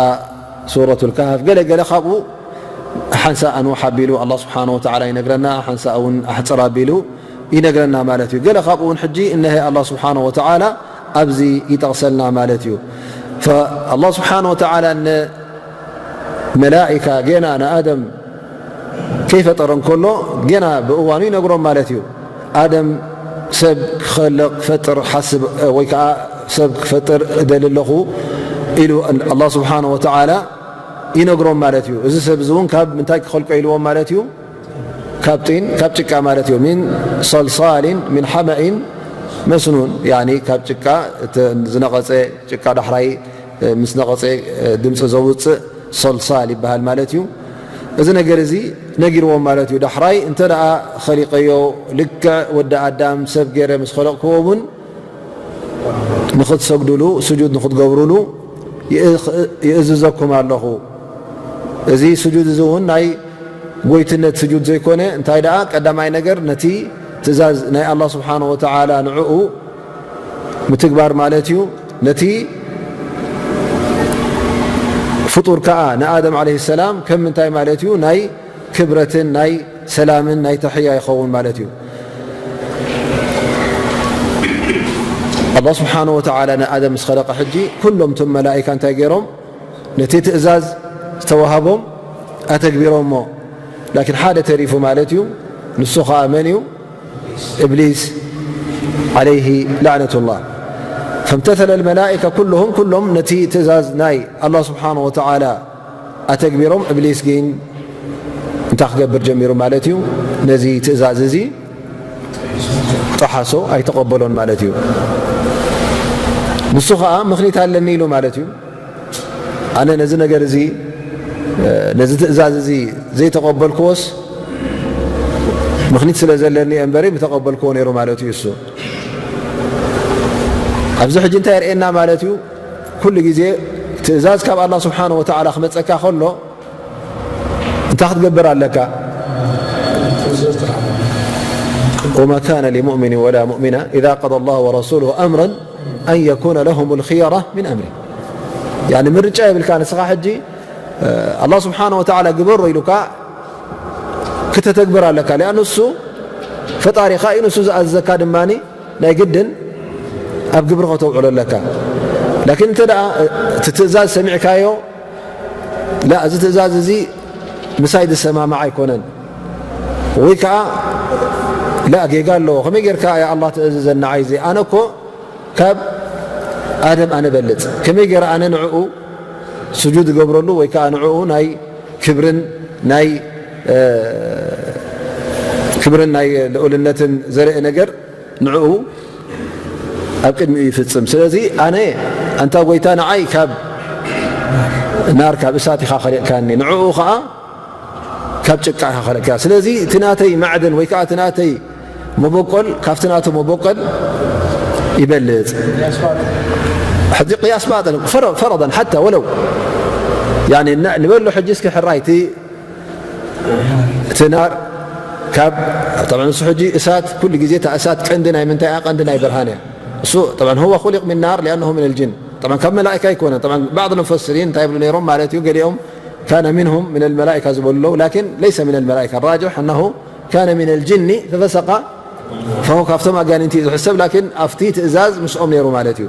ሱረቱ ኣልካህፍ፣ ገለ ገለ ካብኡ ሓንሳእ ኣንውሕ ኣቢሉ ኣላህ ስብሓነሁ ወተዓላ ይነግረና፣ ሓንሳእ እውን ኣሕፅር ኣቢሉ ይነግረና ማለት እዩ። ገለ ካብኡ እውን ሕጂ እነሀ ኣላህ ስብሓነሁ ወተዓላ ኣብዚ ይጠቕሰልና ማለት እዩ። ፈ-፣ ኣላህ ስብሓነሁ ወተዓላ ንመላኢካ ጌና ንኣደም ከይፈጠረ እንከሎ ጌና ብእዋኑ ይነግሮም ማለት እዩ። ኣደም ሰብ ክኸልቕ ክፈጥር ሓስብ ወይ ከዓ ሰብ ክፈጥር እደሊ ኣለኹ ኢሉ ኣላህ ስብሓነሁ ወተዓላ ይነግሮም ማለት እዩ። እዚ ሰብ እዚ እውን ካብ ምንታይ ክኸልቆ ኢልዎም ማለት እዩ? ካብ ጢን፣ ካብ ጭቃ ማለት እዩ። ሚን ሰልሳሊን ሚን ሓመኢን መስኑን፣ ያኒ ካብ ጭቃ፣ እቲ ዝነቐጸ ጭቃ ዳሕራይ፣ እ፣ ምስ ነቐጸ፣ እ፣ ድምፂ ዘውፅእ ሰልሳል ይበሃል ማለት እዩ። እዚ ነገር እዚ ነጊርዎም ማለት እዩ። ዳሕራይ እንተ ደኣ ኸሊቀዮ ልክዕ ወዲ ኣዳም ሰብ ገይረ ምስ ኸለቕክዎ እውን ንኽትሰግዱሉ፣ ስጁድ ንኽትገብሩሉ ይእ-፣ ይእዝዘኩም ኣለኹ። እዚ ስጁድ እዚ እውን ናይ ጎይትነት ስጁድ ዘይኮነ፣ እንታይ ደኣ ቀዳማይ ነገር ነቲ ትእዛዝ ናይ ኣላህ ስብሓነሁ ወተዓላ ንዕኡ ምትግባር ማለት እዩ። ነቲ ፍጡር ከኣ ንኣደም ዓለይሂ ሰላም ከም ምንታይ ማለት እዩ? ናይ ክብረትን ናይ ሰላምን ናይ ተሕያ ይኸውን ማለት እዩ። ኣላህ ስብሓነሁ ወተዓላ ንኣደም ምስ ኸለቐ ሕጂ ኩሎም እቶም መላኢካ እንታይ ገይሮም? ነቲ ትእዛዝ ዝተዋህቦም ኣተግቢሮሞ። ላኪን ሓደ ተሪፉ ማለት እዩ። ንሱ ኸኣ መን እዩ? እብሊስ ዓለይሂ ላዕነቱላህ። ፈምተተለ ልመላኢካ ኩሉሁም፣ ኩሎም ነቲ ትእዛዝ ናይ ኣላህ ስብሓነሁ ወተዓላ ኣተግቢሮም። እብሊስ ግን እንታይ ክገብር ጀሚሩ ማለት እዩ? ነዚ ትእዛዝ እዚ ጠሓሶ፣ ኣይተቐበሎን ማለት እዩ። ንሱ ኸኣ ምኽኒት ኣለኒ ኢሉ ማለት እዩ። ኣነ ነዚ ነገር እዚ፣ ነዚ ትእዛዝ እዚ ዘይተቐበልክዎስ ምኽኒት ስለ ዘለኒ እየ እምበሪ ምተቐበልክዎ ነይሩ ማለት እዩ። እሱ ኣብዚ ሕጂ እንታይ የርእየና ማለት እዩ? ኩሉ ግዜ ትእዛዝ ካብ ኣላህ ስብሓነሁ ወተዓላ ክመጸካ ከሎ እንታይ ክትገብር ኣለካ? وما كان لمؤمن ولا مؤمنة إذا قضى الله ورسوله أمرا أن يكون لهم الخيرة من أمره. ያኒ ምርጫ የብልካ ንስኻ ሕጂ ኣላህ ስብሓነ ወተዓላ ግበሮ ኢሉካ ክተተግብር ኣለካ። ሊኣኑ እሱ ፈጣሪኻ እዩ፣ ንሱ ዝኣዘዘካ ድማ ናይ ግድን ኣብ ግብሪ ከተውዕሎ ኣለካ። ላኪን እንተ ደኣ እቲ ትእዛዝ ሰሚዕካዮ፣ ላ፣ እዚ ትእዛዝ እዚ ምሳይ ዝሰማማዕ ኣይኮነን፣ ወይ ከዓ ላ፣ ጌጋ ኣለዎ፣ ከመይ ጌርካ ያ ኣላህ ትእዝዘኒ ንዓይ እዚ? ኣነ እኮ ካብ ኣደም ኣነ በልጽ፣ ከመይ ገይረ ኣነ ንዕኡ ስጁድ እገብረሉ ወይ ከዓ ንዕኡ ናይ ክብርን ናይ ክብርን ናይ ልኡልነትን ዘርኢ ነገር ንዕኡ ኣብ ቅድሚኡ ይፍጽም። ስለዚ ኣነ ኣንታ ጎይታ ንዓይ ካብ ናር ካብ እሳት ኢኻ ኸሊቕካኒ፣ ንዕኡ ኸዓ ካብ ጭቃ ኢኻ ኸለቅካ። ስለዚ እቲ ናተይ ማዕድን ወይ ከዓ እቲ ናተይ መበቆል ካብቲ ናቱ መበቆል ይበልጽ። ሕዚ ቅያስ ባጥል ፈረ- ፈረضا ሓታ ወለው ያኒ ን- ንበሎ ሕጂ እስኪ ሕራይ እቲ እቲ ናር ካብ طبعا እሱ ሕጂ እሳት ኩሉ ግዜ እታ እሳት ቀንዲ ናይ ምንታይ እያ? ቀንዲ ናይ ብርሃን እያ። እሱ طبعا هو خلق من نار لأنه من الجن طبعا ካብ መላእካ ኣይኮነን። طبعا بعض المفسرين እንታይ ይብሉ ነይሮም ማለት እዩ ገሊኦም كان منهم من الملائكة ዝበሉ ኣለዉ لكن ليس من الملائكة الراجح أنه كان من الجن ففسق فهو ካብቶም ኣጋንንቲ እዩ ዝሕሰብ لكن ኣብቲ ትእዛዝ ምስኦም ነይሩ ማለት እዩ።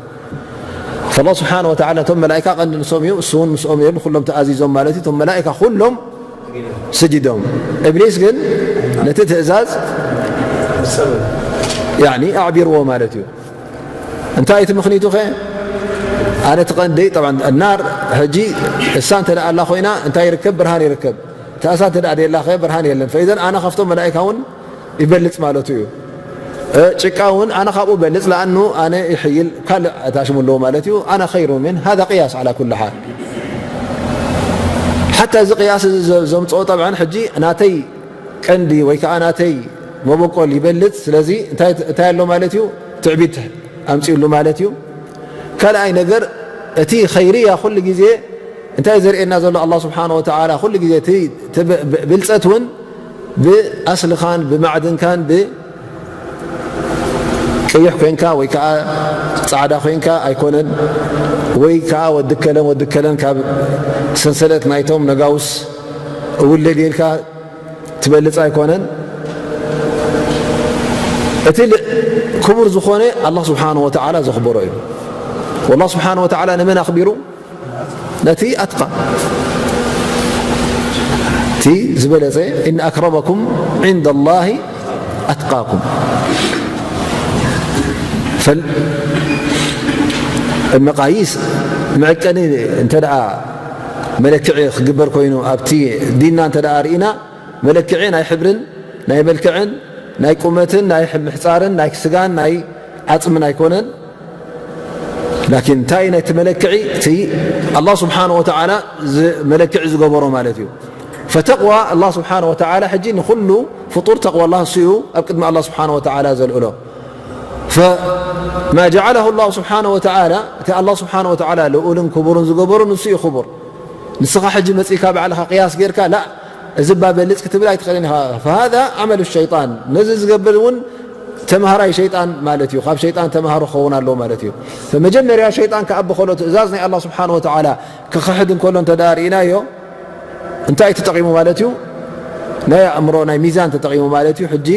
فالله سبحانه وتعالى ነቶም መላእካ ቀንዲ ንሶም እዩ እሱ እውን ምስኦም ነይሩ ንኩሎም ተኣዚዞም ማለት እዩ። እቶም መላእካ ኩሎም ስጅዶም እብሊስ ግን ነቲ ትእዛዝ ያኒ ኣዕቢርዎ ማለት እዩ። እንታይ እቲ ምኽኒቱ ኸ? ኣነ እቲ ቀንዲ طبعا النار ሕጂ እሳ እንተ ደኣ ኣላ ኮይና እንታይ ይርከብ? ብርሃን ይርከብ። እታ እሳ እንተ ደኣ ደየላ ኸ ብርሃን የለን። فإذا ኣነ ካብቶም መላእካ እውን ይበልጽ ማለቱ እዩ። እ፣ ጭቃ እውን ኣነ ካብኡ በልጽ ለኣኑ ኣነ ይሕይል ካልእ ኣታሽሙ ኣለዎ ማለት እዩ። ኣነ خير من هذا قياس على كل حال። ሓታ እዚ ቅያስ እዚ ዘ- ዘምጽኦ طبعا ሕጂ ናተይ ቀንዲ ወይ ከዓ ናተይ መበቆል ይበልጽ። ስለዚ እንታይ እንታይ ኣሎ ማለት እዩ? ትዕቢት ኣምጺኡሉ ማለት እዩ። ካልኣይ ነገር እቲ ኸይርያ ኩሉ ግዜ እንታይ ዘርእየና ዘሎ ኣላህ ስብሓነ ወተዓላ ኩሉ ግዜ እቲ እቲ ብ- ብ- ብልጸት እውን ብኣስልኻን ብማዕድንካን ብቀይሕ ኮንካ ወይ ከዓ ጻዕዳ ኮንካ ኣይኮነን ወይ ከዓ ወዲ ከለን ወዲ ከለን ካብ ሰንሰለት ናይቶም ነጋውስ እውለድ ኢልካ ትበልጽ ኣይኮነን። እቲ ል- ክቡር ዝኾነ ኣላህ ስብሓነ ወተዓላ ዘኽብሮ እዩ። ወላህ ስብሓነ ወተዓላ ንመን ኣኽቢሩ? ነቲ ኣትቃ እቲ ዝበለጸ إن أكرمكم عند الله أتقاكم فالمقاييس መዐቀኒ እንተ ደኣ መለክዒ ክግበር ኮይኑ ኣብቲ ዲንና እንተ ደኣ ርኢና መለክዒ ናይ ሕብርን ናይ መልክዕን ናይ ቁመትን ናይ ምሕጻርን ናይ ስጋን ናይ ዓጽምን ኣይኮነን። ላኪን እንታይ ናይቲ መለክዒ እቲ ኣላህ ስብሓነ ወተዓላ ዝ- መለክዒ ዝገበሮ ማለት እዩ። ፈተቕዋ ኣላህ ስብሓነ ወተዓላ ሕጂ ንኩሉ ፍጡር ተቕዋ ኣላህ እሱ እዩ ኣብ ቅድሚ ኣላህ ስብሓነ ወተዓላ ዘልእሎ። ፈማ ጀዓለሁ ኣላሁ ስብሓነ ወተዓላ እቲ ኣላህ ስብሓነ ወተዓላ ልኡልን ክቡርን ዝገበሮ ንሱ እዩ ክቡር። ንስኻ ሕጂ መጺእካ ባዕልኻ ቅያስ ጌርካ ላ እዚ እባ በልጽ ክትብል ኣይትኽእልን ኢኻ። فهذا عمل الشيطان ነዚ ዝገብር እውን ተምሃራይ ሸይጣን ማለት እዩ። ካብ ሸይጣን ተምሃሮ ክኸውን ኣለዎ ማለት እዩ። መጀመርያ ሸይጣን ክኣቢ ከሎ ትእዛዝ ናይ ኣላህ ስብሓን ወተዓላ ክኽሕድ እንከሎ እንተ ደኣ ርኢናዮ እንታይ ተጠቒሙ ማለት እዩ? ናይ ኣእምሮ ናይ ሚዛን ተጠቒሙ ማለት እዩ። ሕጂ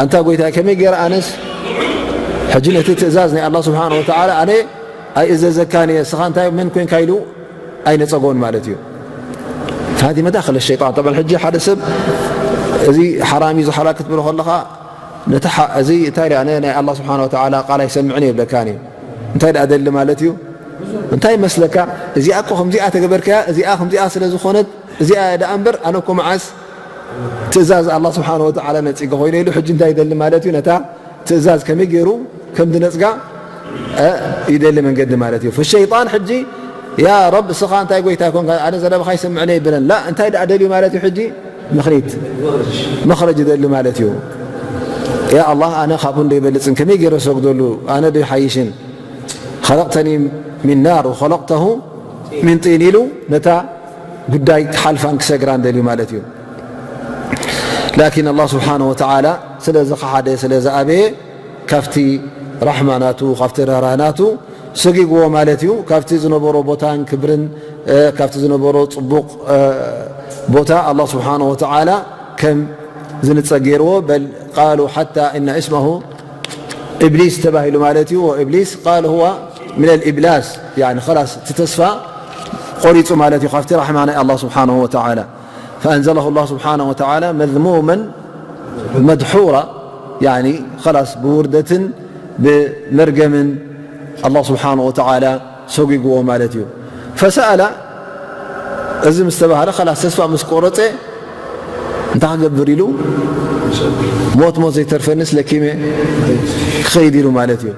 ኣንታ ጎይታይ ከመይ ገይረ ኣነስ ሕጂ ነቲ ትእዛዝ ናይ ኣላህ ስብሓን ወተዓላ ኣነ ኣይእዘዘካን እየ እስኻ እንታይ መን ኮንካ ኢሉ ኣይነጸጎን ማለት እዩ። فهذه مداخل الشيطان طبعا ሕጂ ሓደ ሰብ እዚ ሓራም እዩ ዝሓላል ክትብሎ ከለኻ ነቲ ሓ- እዚ እንታይ ደኣ ናይ ኣላህ ስብሓን ወተዓላ ቃል ኣይሰምዕን እየ ይብለካን እዩ እንታይ ደኣ ደሊ ማለት እዩ እንታይ መስለካ እዚኣ እኮ ከምዚኣ ተገበርካያ እዚኣ ከምዚኣ ስለ ዝኾነት እዚኣ እያ ደኣ እምበር ኣነ እኮ መዓስ ትእዛዝ ኣላህ ስብሓን ወተዓላ ነፂገ ኮይነ ኢሉ ሕጂ እንታይ ይደሊ ማለት እዩ ነታ ትእዛዝ ከመይ ገይሩ ከም ዝነፅጋ ይደሊ መንገዲ ማለት እዩ። ፈሸይጣን ሕጂ ያ ረብ እስኻ እንታይ ጎይታ ይኮንካ ኣነ ዘረባኻ ይሰምዕኒ ይብለን ላ እንታይ ደኣ ደልዩ ማለት እዩ ሕጂ ምኽኒት መኽረጅ ይደሊ ማለት እዩ። ያ ኣላህ ኣነ ካብኡ እንዶ ይበልፅን ከመይ ገይረ ሰግደሉ ኣነ ዶ ይሓይሽን ኸለቅተኒ ሚን ናር ወኸለቅተሁ ሚን ጢን ኢሉ ነታ ጉዳይ ክሓልፋን ክሰግራን ደልዩ ማለት እዩ። ላኪን ኣላህ ስብሓነ ወተዓላ ስለ ዝኸሓደ ስለ ዝኣበየ ካብቲ ራሕማ ናቱ ካብቲ ርህራህ ናቱ ሰጊግዎ ማለት እዩ። ካብቲ ዝነበሮ ቦታን ክብርን፣ እ፣ ካብቲ ዝነበሮ ጽቡቕ፣ እ፣ ቦታ ኣላህ ስብሓነሁ ወተዓላ ከም ዝንጸግ ገይርዎ። በል ቃሉ ሓታ እነ እስመሁ ኢብሊስ ተባሂሉ ማለት እዩ። ወኢብሊስ ቃል ሁወ ሚነል ኢብላስ፣ ያኒ ኸላስ እቲ ተስፋ ቆሪጹ ማለት እዩ ካብቲ ራሕማ ናይ ኣላህ ስብሓነሁ ወተዓላ። ፈኣንዘለሁ ኣላህ ስብሓነሁ ወተዓላ መዝሙመን መድሑራ፣ ያኒ ኸላስ ብውርደትን ብመርገምን ኣላህ ስብሓነሁ ወተዓላ ሰጒግዎ ማለት እዩ። ፈሰኣለ፣ እዚ ምስ ተባህለ ኸላስ ተስፋ ምስ ቆረጸ እንታይ ክገብር ኢሉ፣ ሞት ሞት ዘይተርፈንስ ለኪመ ክኸይድ ኢሉ ማለት እዩ።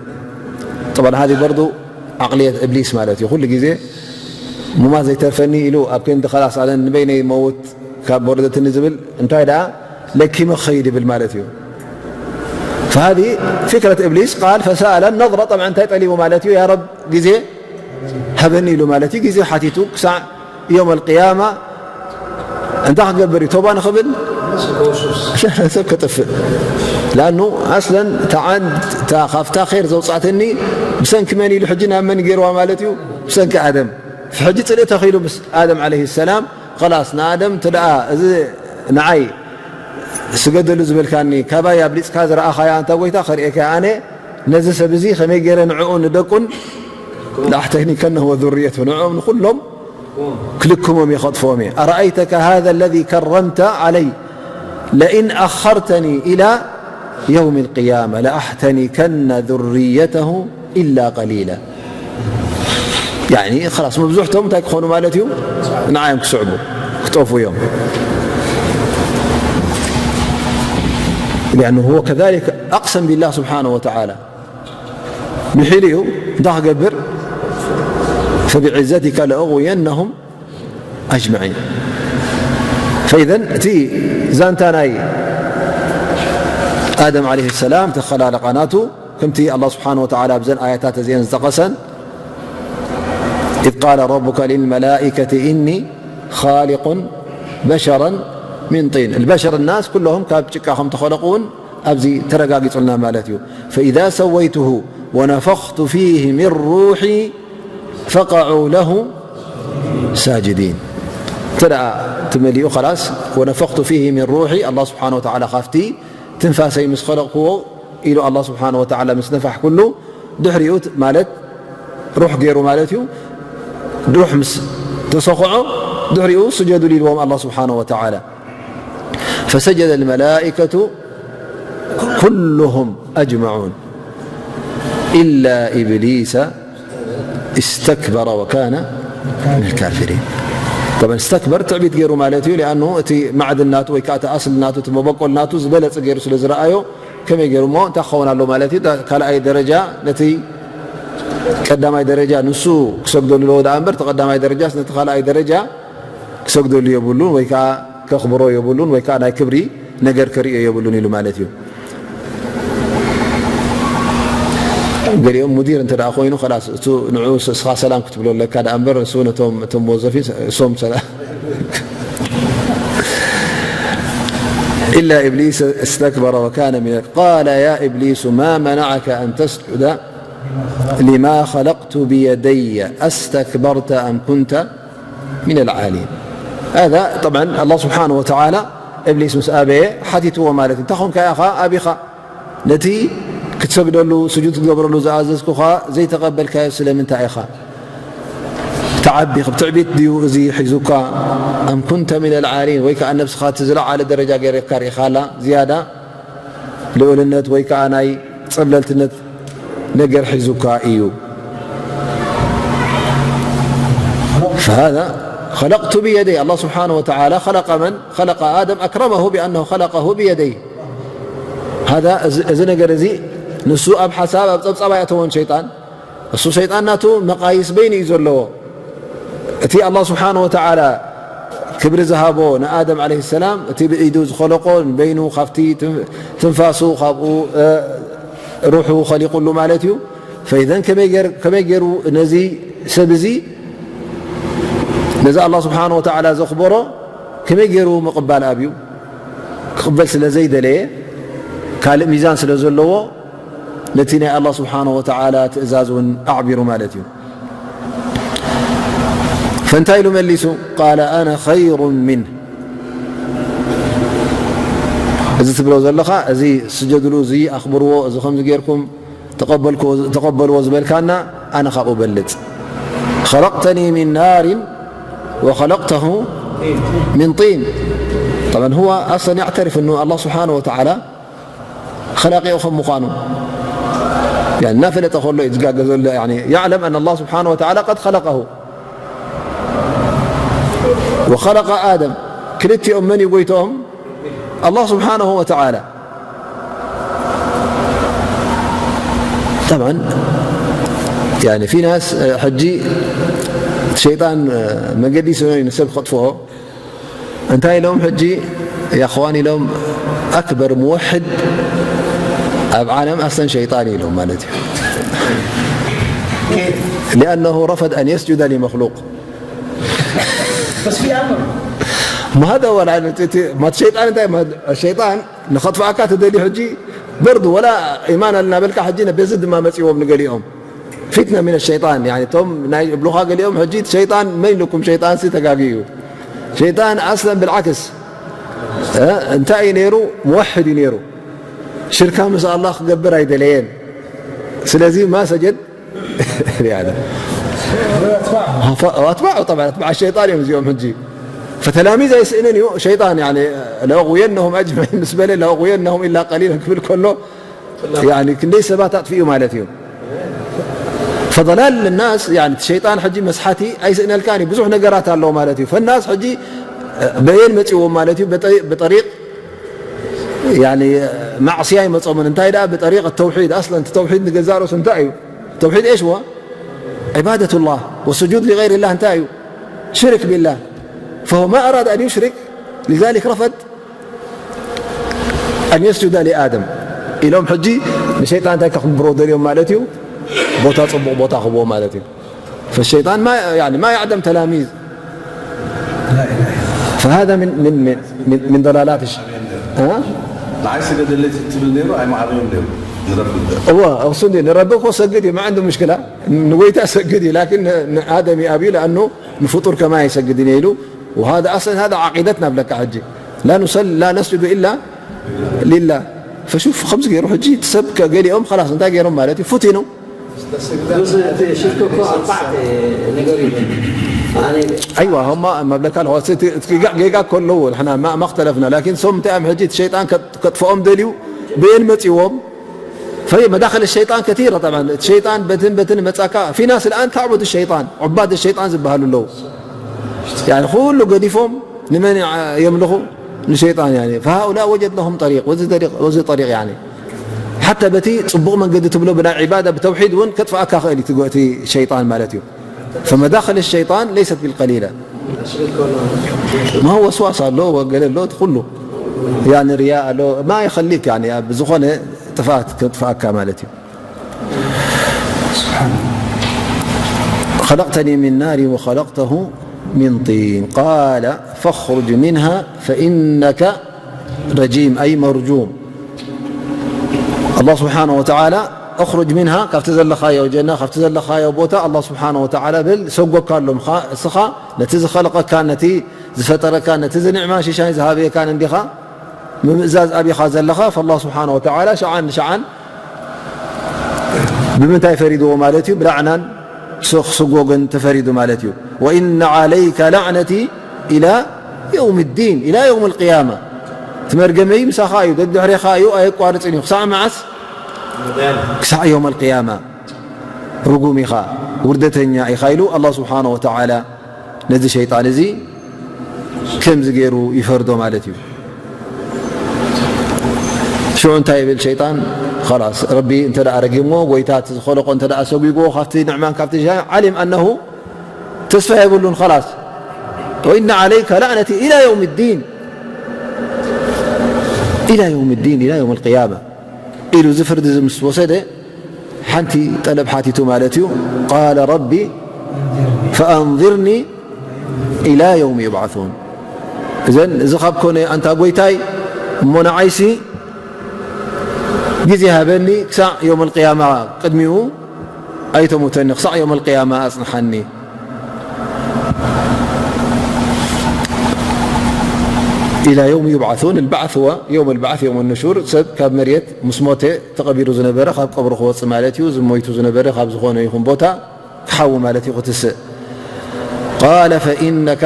ጠብዓን ሃዚ በርዱ ዓቕልየት እብሊስ ማለት እዩ። ኩሉ ግዜ ሙማት ዘይተርፈኒ ኢሉ ኣብ ክንዲ ኸላስ ኣነ ንበይነይ መውት ካብ ወረደትኒ ዝብል እንታይ ደኣ ለኪመ ክኸይድ ይብል ማለት እዩ። فهذه فكرة إبليس قال فسأل النظرة، ጠብዓ እንታይ ጠሊቡ ማለት እዩ፣ ያ ረብ ግዜ ሃበኒ ኢሉ ማለት እዩ። ግዜ ሓቲቱ ክሳዕ ዮም ኣልቅያማ እንታይ ክገብር እዩ? ቶባ ንኽብል ሰብ ክጥፍእ። ላኑ ኣስለን እታ ዓንድ እታ ካብታ ኼር ዘውፃእትኒ ብሰንኪ መን ኢሉ ሕጂ ናብ መን ገይርዋ ማለት እዩ? ብሰንኪ ኣደም። ሕጂ ፅልኢ ተኺሉ ምስ ኣደም ዓለይሂ ሰላም ኸላስ ንኣደም እንተ ደኣ እዚ ንዓይ ስገደሉ ዝበልካኒ ካባይ ኣብሊፅካ ዝረኣኻያ ኣንታ ጎይታ ከርእየካ ኣነ ነዚ ሰብ እዚ ከመይ ገይረ ንዕኡ ንደቁን ለኣሕተኒከነ ወዙርየቱ ንዕኦም ንኹሎም ክልክሞም እየ ከጥፍኦም እየ። أرأيتك هذا الذي كرمت علي لئن أخرتني إلى يوم القيامة لأحتنكن ذريته إلا قليلا. ያኒ ኸላስ መብዝሕቶም እንታይ ክኾኑ ማለት እዩ? ንዓዮም ክስዕቡ ክጠፉ እዮም። لأنه هو كذلك أقسم بالله سبحانه وتعالى. ምሒሉ እዩ እንታይ ክገብር? فبعزتك لأغوينهم أجمعين. فإذا እቲ ዛንታ ናይ ኣደም ዓለይሂ ሰላም ተኸላለቓ ናቱ ከምቲ ኣላህ ስብሓነሁ ወተዓላ ኣብዘን ኣያታት እዚአን ዝጠቐሰን إذ قال ربك للملائكة إني خالق بشرا من طين. البشر الناس كلهم ካብ ጭቃ ከም ተኸለቑ እውን ኣብዚ ተረጋጊጹልና ማለት እዩ። فإذا سويته ونفخت فيه من روحي فقعوا له ساجدين. እንተ ደኣ እቲ መሊኡ ኸላስ ونفخت فيه من روحي ኣላህ ስብሓነሁ ወተዓላ ካብቲ ትንፋሰይ ምስ ኸለቕክዎ ኢሉ ኣላህ ስብሓነሁ ወተዓላ ምስ ነፋሕኩሉ ድሕሪኡ ማለት ሩሕ ገይሩ ማለት እዩ። ሩሕ ምስ ተሰኽዖ ድሕሪኡ ስጀዱሉ ኢልዎም ኣላህ ስብሓነሁ ወተዓላ። فسجد الملائكة كلهم أجمعون إلا إبليس استكبر وكان من الكافرين. طبعا استكبر ትዕቢት ገይሩ ማለት እዩ። لأنه እቲ ማዕድን ናቱ ወይ ከዓ እቲ ኣስሊ ናቱ እቲ መበቆል ናቱ ዝበለፀ ገይሩ ስለ ዝረኣዮ ከመይ ገይሩ እሞ እንታይ ክኸውን ኣሎ ማለት እዩ? ካልኣይ ደረጃ ነቲ ቀዳማይ ደረጃ ንሱ ክሰግደሉ ኣለዎ ደኣ እምበር እቲ ቀዳማይ ደረጃስ ነቲ ካልኣይ ደረጃ ክሰግደሉ የብሉን ወይ ከዓ ከኽብሮ የብሉን ወይ ከዓ ናይ ክብሪ ነገር ከርእዮ የብሉን ኢሉ ማለት እዩ። ገሊኦም ሙዲር እንተ ደኣ ኮይኑ ኸላስ እቱ ንዑ እስኻ ሰላም ክትብሎ ኣለካ ደኣ እምበር እሱ ነቶም እቶም መወዘፊ እሶም ሰላም إلا إبليس استكبر وكان من قال يا إبليس ما منعك أن تسجد لما خلقت بيدي أستكبرت أم كنت من العالين. هذا طبعا الله سبحانه وتعالى إبليس ምስ ኣበየ ሓቲትዎ ማለት እዩ። እንታይ ኾንካ ኢኻ ኣቢኻ ነቲ ክትሰግደሉ ስጁድ ክትገብረሉ ዝኣዘዝኩኻ ዘይተቐበልካዮ ስለምንታይ ኢኻ? ተዓቢ ብትዕቢት ድዩ እዚ ሒዙካ? أم كنت من العالين ወይ ከዓ ነብስኻ እቲ ዝለዓለ ደረጃ ገይረካ ርኢኻላ ዝያዳ ልኡልነት ወይ ከዓ ናይ ጸብለልትነት ነገር ሒዙካ እዩ። فهذا خلقت بيدي الله سبحانه وتعالى خلق من خلق آدم أكرمه بأنه خلقه بيديه. هذا እዚ ነገር እዚ ንሱ ኣብ ሓሳብ ኣብ ጸብጻብ ኣይኣተወን ሸይጣን። እሱ ሸይጣን ናቱ መቓይስ በይኑ እዩ ዘለዎ። እቲ ኣላህ ስብሓን ወተዓላ ክብሪ ዝሃቦ ንኣደም ዓለይሂ ሰላም እቲ ብኢዱ ዝኸለቆ በይኑ ካብቲ ትንፋሱ ካብኡ ሩሑ ኸሊቁሉ ማለት እዩ። ፈኢዘን ከመይ ገይሩ ነዚ ሰብ እዚ ነዚ ኣላህ ስብሓን ወተዓላ ዘኽበሮ ከመይ ገይሩ ምቕባል ኣብዩ? ክቕበል ስለ ዘይደለየ ካልእ ሚዛን ስለ ዘለዎ ነቲ ናይ ኣላህ ስብሓነሁ ወተዓላ ትእዛዝ እውን ኣዕቢሩ ማለት እዩ። ፈእንታይ ኢሉ መሊሱ? ቃለ ኣነ ኸይሩ ሚንህ። እዚ ትብሎ ዘለኻ፣ እዚ ስጀድሉ፣ እዚ ኣኽብርዎ፣ እዚ ከምዚ ጌርኩም ተቐበልኩ-፣ ተቐበልዎ ዝበልካና፣ ኣነ ካብኡ በልጽ። ኸለቅተኒ ሚን ናሪን ወኸለቅተሁ ሚን ጢን። ጠብዓን፣ ሁወ ኣስለን ያዕተርፍ እኑ ኣላህ ስብሓነሁ ወተዓላ ኸላቂኡ ከም ምዃኑ፣ ያኒ፣ እናፈለጠ ከሎ እዩ ዝጋገ ዘሎ። ያኒ፣ ያዕለም ኣን ኣላህ ስብሓነሁ ወተዓላ ቀድ ኸለቀሁ ወኸለቀ ኣደም። ክልቲኦም መን እዩ ጎይትኦም? ኣላህ ስብሓነሁ ወተዓላ። ጠብዓን፣ ያኒ፣ ፊ ናስ፣ እ፣ ሕጂ እቲ ሸይጣን፣ እ፣ መንገዲ ስኢኑ ንሰብ ክኸጥፍኦ። እንታይ ኢሎም ሕጂ? ያኽዋን ኢሎም፣ ኣክበር ሙወሕድ ኣብ ዓለም ኣስለን ሸይጣን ኢሎም ማለት እዩ። ሊኣነሁ ረፈድ ኣን የስጁደ ሊመክሉቅ። بس في امر. ما هذا هو العلم. እቲ፣ እቲ፣ ما ሸይጣን እንታይ ማለት? ሸይጣን ንኸጥፍኣካ ትደልዩ ሕጂ በርዱ ወላ ኢማን ኣለና በልካ ሕጂ፣ በዚ ድማ መጺዎም ንገሊኦም። ፊትና ሚን ሸይጣን፣ ያኒ፣ እቶም ናይ እብሉኻ ገሊኦም ሕጂ፣ እቲ ሸይጣን መን ኢሉኩም? ሸይጣንሲ ተጋግዩ እዩ። ሸይጣን ኣስለን ብልዓክስ፣ እ፣ እንታይ እዩ ነይሩ? ሙወሕድ እዩ ነይሩ። ሽርካ ምስ ኣላህ ክገብር ኣይደለየን። ስለዚ ማ ሰጀድ ሪኣና። ኣትባዑ፣ ጠብዓን፣ ኣትባዕ ሸይጣን እዮም እዚኦም ሕጂ። ፈተላሚዝ ኣይስእንን እዩ ሸይጣን፣ ያኒ፣ ለኡغوينهم أجمعين ምስ በለ፣ ለኡغوينهم إلا قليلا ክብል ከሎ፣ ያኒ፣ ክንደይ ሰባት ኣጥፊኡ ማለት እዩ። ፈضلال الناس፣ ያኒ፣ እቲ ሸይጣን ሕጂ መስሓቲ ኣይስእነልካን እዩ። ብዙሕ ነገራት ኣለዎ ማለት እዩ። ፈናስ ሕጂ በየን መጺዎም ማለት እዩ? ብጠ-፣ ብጠሪቕ፣ ያኒ፣ ማዕስያ ይመጾምን። እንታይ ደኣ ብጠሪቕ ተውሒድ፣ ኣስለን እቲ ተውሒድ ንገዛእ ርእሱ እንታይ እዩ? ተውሒድ إيش هو؟ عبادة الله والسجود لغير الله እንታይ እዩ? ሽርክ ቢላህ። فهو ما أراد أن يشرك، لذلك رفض أن يسجد لآدم ኢሎም ሕጂ ንሸይጣን እንታይ ከኽብሮ ደልዮም ማለት እዩ? ቦታ፣ ጽቡቕ ቦታ ክብዎ ማለት እዩ። فالشيطان ما، يعني، ما يعدم تلاميذ. فهذا من، من، من، من، من ضلالات الش-، ها؟ ንዓይ ስገደለይ ትብል ነይሩ፣ ኣይመዓረዮን ነይሩ። ንረቢ እምበር። እወ፣ እሱ እንዲ ንረቢ እኮ ሰግድ እዩ፣ ما عنده مشكلة። ንጎይታ ሰግድ እዩ፣ ላኪን ን-፣ ንኣደም ይኣብዩ፣ لأنه ንፍጡር ከማይ ኣይሰግድን እየ ኢሉ። وهذا أصلا، هذا عقيدتنا ብለካ ሕጂ። لا نصل-، لا نسجد إلا لله. فشوف፣ ከምዚ ገይሩ ሕጂ እቲ ሰብ ከ-፣ ገሊኦም خلاص እንታይ ገይሮም ማለት እዩ? ፉቲኑ። እዚ፣ እቲ ሽርክ እኮ ኣርባዕተ ነገር እዩ። ኣነ ኣይዋ፣ هم መብለካ ኣለኹ። እቲ፣ እቲ ጌጋ፣ ጌጋ እኮ ኣለዎ። ንሕና ما، ما اختلفنا። ላኪን ሶም እንታይ እዮም ሕጂ? እቲ ሸይጣን ከጥ-፣ ከጥፍኦም ደልዩ ብእን መጺዎም። فهي مداخل الشيطان كثيرة طبعا. እቲ ሸይጣን በትን በትን መጻካ። في ناس الآن تعبد الشيطان، عباد الشيطان ዝበሃሉ ኣለዉ። يعني ኩሉ ገዲፎም ንመን የምልኹ? ንሸይጣን። يعني فهؤلاء وجد لهم طريق، ወዚ طريق، ወዚ طريق يعني. حتى በቲ ጽቡቕ መንገዲ ትብሎ ብናይ ዒባዳ ብተውሒድ እውን ከጥፍኣካ ክእል እዩ እቲ ሸይጣን ማለት እዩ። فمداخل الشيطان ليست بالقليلة. ما هو وسواس ኣሎ፣ ወገለ ኣሎ፣ እቲ ኩሉ يعني رياء ኣሎ، ما يخليك يعني ኣብ ዝኾነ ጥፍኣት ከጥፍኣካ ማለት እዩ። خلقتني من نار وخلقته من طين. قال فاخرج منها فإنك رجيم، أي مرجوم. ኣላህ ስብሓነ ወተዓላ፣ እኽሩጅ ሚንሃ፣ ካብቲ ዘለኻዮ ጀና፣ ካብቲ ዘለኻዮ ቦታ፣ ኣላህ ስብሓነ ወተዓላ በል፣ ሰጎካ ኣሎ። ምኻ-፣ እስኻ ነቲ ዝኸለቐካን ነቲ ዝፈጠረካን ነቲ ዝንዕማን ሽሻይ ዝሃበየካን እንዲኻ ምምእዛዝ ኣቢኻ ዘለኻ። ፈላህ ስብሓነ ወተዓላ ሸዓን ንሸዓን ብምንታይ ፈሪድዎ ማለት እዩ? ብላዕናን ስግ-፣ ስጎግን ተፈሪዱ ማለት እዩ። ወኢነ ዓለይከ ላዕነቲ ኢላ የውም ዲን፣ ኢላ የውም ልቅያማ። እቲ መርገመይ ምሳኻ እዩ፣ ደድሕሬኻ እዩ፣ ኣየቋርጽን እዩ። ክሳዕ መዓስ? ክሳዕ የውም ልቅያማ። ርጉም ኢኻ፣ ውርደተኛ ኢኻ ኢሉ ኣላህ ስብሓነ ወተዓላ ነዚ ሸይጣን እዚ ከምዚ ገይሩ ይፈርዶ ማለት እዩ። ሽዑ እንታይ ይብል ሸይጣን? ኸላስ፣ ረቢ እንተ ደኣ ረጊምዎ፣ ጎይታ እቲ ዝኸለቆ እንተ ደኣ ሰጒግዎ፣ ካብቲ ንዕማን ካብቲ ሻይ ዓሊም ኣነሁ ተስፋ የብሉን። ኸላስ፣ ወኢነ ዓለይከ ላዕነቲ ኢላ የውም ዲን፣ ኢላ የውም ዲን፣ ኢላ የውም ልቅያማ ኢሉ እዚ ፍርዲ እዚ ምስ ወሰደ፣ ሓንቲ ጠለብ ሓቲቱ ማለት እዩ። ቃለ ረቢ ፈኣንዚርኒ ኢላ የውሚ ዩብዓሱን። እዘን፣ እዚ ካብ ኮነ ኣንታ ጎይታይ፣ እሞ ንዓይሲ ግዜ ሃበኒ ክሳዕ የውመል ቅያማ፣ ቅድሚኡ ኣይተሙተኒ፣ ክሳዕ የውመል ቅያማ ኣጽንሓኒ። ኢላ የውም ዩብዓሱን፣ ልባዕስ ወ የውም ልባዕስ የውም ንሹር፣ ሰብ ካብ መሬት ምስ ሞተ ተቐቢሩ ዝነበረ ካብ ቀብሩ ክወፅእ ማለት እዩ። ዝሞይቱ ዝነበረ ካብ ዝኾነ ይኹን ቦታ ክሓዊ ማለት እዩ ክትስእ። ቃለ ፈኢነከ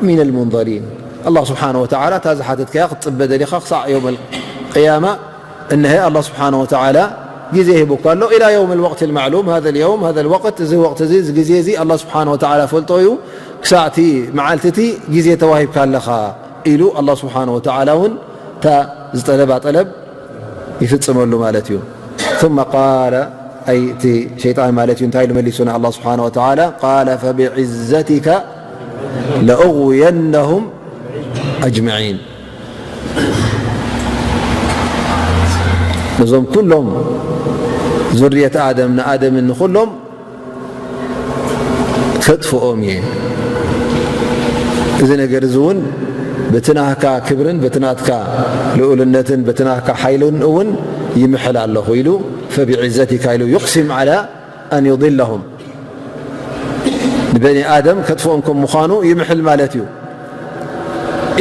ሚነል ሙንዘሪን። ኣላህ ስብሓነ ወተዓላ እታ ዝሓተትካያ ክትፅበ ደሊኻ ክሳዕ የውመል ቅያማ። እነሀ ኣላህ ስብሓነ ወተዓላ ግዜ ሂቡካ ኣሎ። ኢላ የውም ልወቅት ልማዕሉም፣ ሃዘ ልየውም፣ ሃዘ ልወቅት፣ እዚ ወቅት እዚ፣ እዚ ግዜ እዚ ኣላህ ስብሓነ ወተዓላ ፈልጦ እዩ። ክሳዕ እቲ መዓልቲ እቲ ግዜ ተዋሂብካ ኣለኻ ኢሉ ኣላህ ስብሓነ ወተዓላ እውን እታ ዝጠለባ ጠለብ ይፍጽመሉ ማለት እዩ። ثم قال፣ ኣይ እቲ ሸይጣን ማለት እዩ፣ እንታይ ኢሉ መሊሱ ንኣላህ ስብሓነ ወተዓላ? ቃለ ፈብዕዘቲከ ለኡግውየነሁም ኣጅመዒን። ነዞም ኩሎም ዙርየት ኣደም፣ ንኣደምን ንኹሎም ከጥፍኦም እየ። እዚ ነገር እዚ እውን በቲ ናትካ ክብርን በቲ ናትካ ልኡልነትን በቲ ናትካ ሓይልን እውን ይምሕል ኣለኹ ኢሉ፣ ፈብዒዘቲካ ኢሉ ዩቅሲም ዓላ ኣን ዩድለሁም፣ ንበኒ ኣደም ከጥፍኦም ከም ምዃኑ ይምሕል ማለት እዩ።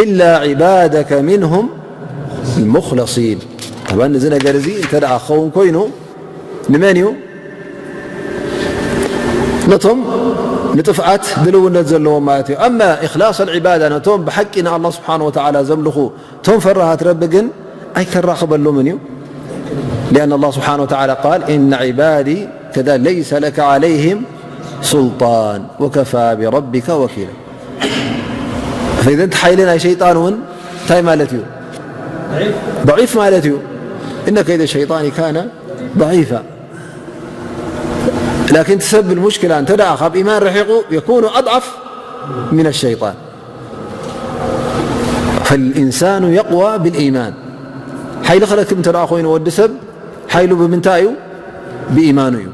ኢላ ዒባደከ ሚንሁም ልሙኽለሲን። ጠብዓን እዚ ነገር እዚ እንተ ደኣ ክኸውን ኮይኑ ንመን እዩ? ነቶም ንጥፍኣት ድልውነት ዘለዎም ማለት እዩ። ኣማ ኢኽላስ ኣልዒባዳ፣ ነቶም ብሓቂ ንኣላህ ስብሓነ ወተዓላ ዘምልኹ፣ እቶም ፈራሃት ረቢ ግን ኣይከራኽበሎምን እዩ። ሊኣን ኣላህ ስብሓነ ወተዓላ ቃል፣ "ኢነ ዒባዲ ከዛ ለይሰ ለከ ዓለይሂም ሱልጣን ወከፋ ቢረቢከ ወኪላ።" ፈኢዘን እቲ ሓይሊ ናይ ሸይጣን እውን እንታይ ማለት እዩ? ضعيف ማለት እዩ። ኢነ ከይደ ሸይጣን ካነ ضعيفا። ላኪን እቲ ሰብ ብልሙሽክላ እንተ ደኣ ካብ ኢማን ርሒቑ የኩኑ ኣድዓፍ ሚነ ሸይጣን። ፈልኢንሳኑ የቕዋ ብልኢማን። ሓይሊ ክረክብ እንተ ደኣ ኮይኑ ወዲ ሰብ ሓይሉ ብምንታይ እዩ? ብኢማኑ እዩ።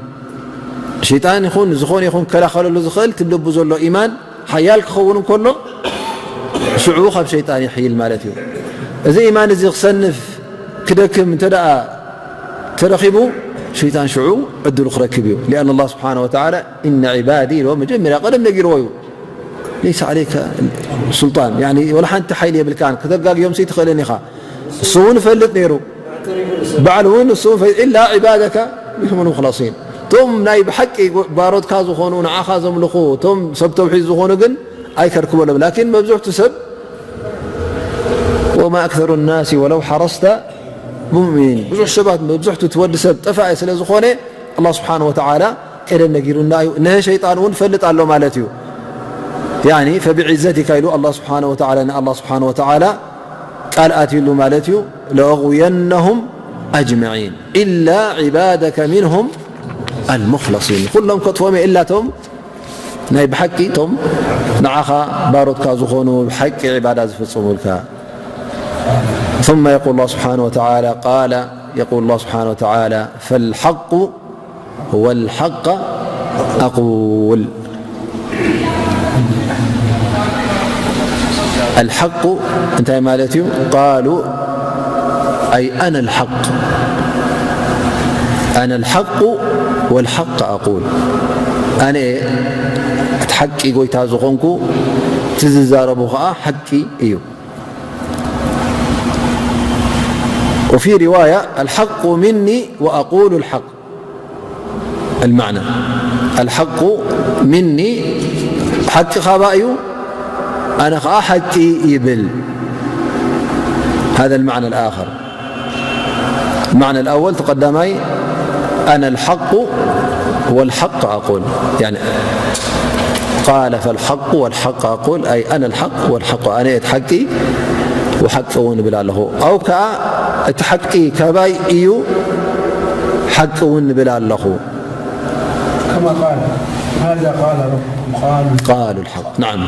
ሸይጣን ይኹን ዝኾነ ይኹን ክከላኸለሉ ዝኽእል እቲ ልቡ ዘሎ ኢማን ሓያል ክኸውን እንከሎ ሽዑ ካብ ሸይጣን ይሕይል ማለት እዩ። እዚ ኢማን እዚ ክሰንፍ ክደክም እንተ ደኣ ተረኺቡ ሸይጣን ሽዑ ዕድሉ ክረክብ እዩ። ሊኣን ኣላህ ስብሓነ ወተዓላ ኢነ ዒባዲ ኢልዎ መጀመርያ ቀደም ነጊርዎ እዩ። ለይሰ ዓለይከ ሱልጣን፣ ያኒ ወላ ሓንቲ ሓይሊ የብልካን፣ ከተጋግዮም ትኽእልን ኢኻ። እሱ እውን ይፈልጥ ነይሩ። ባዕሉ እውን እሱ እውን ፈ-፣ ኢላ ዒባደከ ሚንሁም ልሙኽለሲን። እቶም ናይ ብሓቂ ባሮትካ ዝኾኑ፣ ንዓኻ ዘምልኹ፣ እቶም ሰብ ተውሒድ ዝኾኑ ግን ኣይከርክበሎም። ላኪን መብዝሕቱ ሰብ፣ ወማ ኣክሰሩ ናሲ ወለው ሓረስተ ብሙእሚኒን፣ ብዙሕ ሰባት፣ መብዝሕቱ እቲ ወዲ ሰብ ጠፋኢ ስለ ዝኾነ፣ ኣላህ ስብሓነ ወተዓላ ቀደም ነጊሩና እዩ። ነሀ ሸይጣን እውን ፈልጥ ኣሎ ማለት እዩ። ያኒ ፈብዒዘቲካ ኢሉ ኣላህ ስብሓነ ወተዓላ ንኣላህ ስብሓነ ወተዓላ ቃል ኣትዩሉ ማለት እዩ። ለኣغውየነሁም ኣጅመዒን ኢላ ዒባደከ ሚንሁም ኣልሙኽለሲን። ኩሎም ከጥፎም እየ፣ ኢላ እቶም ናይ ብሓቂ እቶም ንዓኻ ባሮትካ ዝኾኑ ብሓቂ ዒባዳ ዝፍጽሙልካ። ثم يقول الله سبحانه وتعالى، قال، يقول الله سبحانه وتعالى: فالحق والحق أقول. الحق እንታይ ማለት እዩ? قالوا أي أنا الحق، أنا الحق والحق أقول። ኣነ እቲ ሓቂ ጎይታ ዝኾንኩ፣ እቲ ዝዛረቡ ኸኣ ሓቂ እዩ። وفي رواية: الحق مني وأقول الحق. المعنى: الحق مني، ሓቂ ካባይ እዩ፣ ኣነ ኸኣ ሓቂ ይብል። هذا المعنى الآخر. المعنى الأول، ተቐዳማይ، أنا الحق والحق أقول. يعني، قال: فالحق والحق أقول، أي أنا الحق والحق، ኣነ እየ እቲ ሓቂ ወሓቂ እውን እብል ኣለኹ። ኣው ከኣ እቲ ሓቂ ካባይ እዩ፣ ሓቂ እውን እብል ኣለኹ። كما قال: ماذا قال ربكم؟ قالوا الحق. نعم.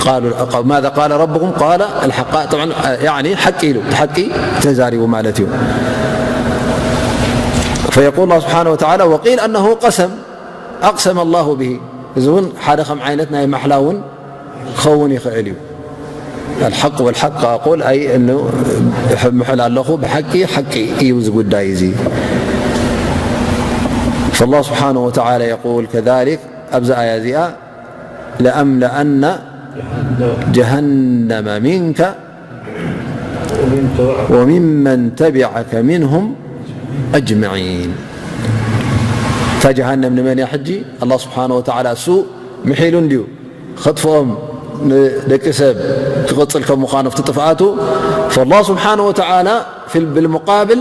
قالوا، ماذا قال ربكم؟ قال: الحق. طبعا، يعني ሓቂ ኢሉ፣ ሓቂ ተዛሪቡ ማለት እዩ። فيقول الله سبحانه وتعالى: وقيل أنه قسم، أقسم الله به. እዚ እውን ሓደ ከም ዓይነት ናይ ማሕላ እውን ክኸውን ይኽእል እዩ። الحق والحق أقول أي أنه ምሕል ኣለኹ ብሓቂ ሓቂ እዩ እዚ ጉዳይ እዚ። فالله سبحانه وتعالى يقول كذلك ኣብዚ ኣያ እዚኣ لأملأن جهنم منك وممن تبعك منهم أجمعين. እታ ጀሃነም ንመን እያ ሕጂ? ኣላህ ስብሓነ ወተዓላ እሱ ምሒሉ እንድዩ ኸጥፍኦም ንደቂ ሰብ ክቕጽል ከም ምዃኑ ኣብቲ ጥፍኣቱ። ፈላህ ስብሓነ ወተዓላ ፊል-፣ ብልሙቃብል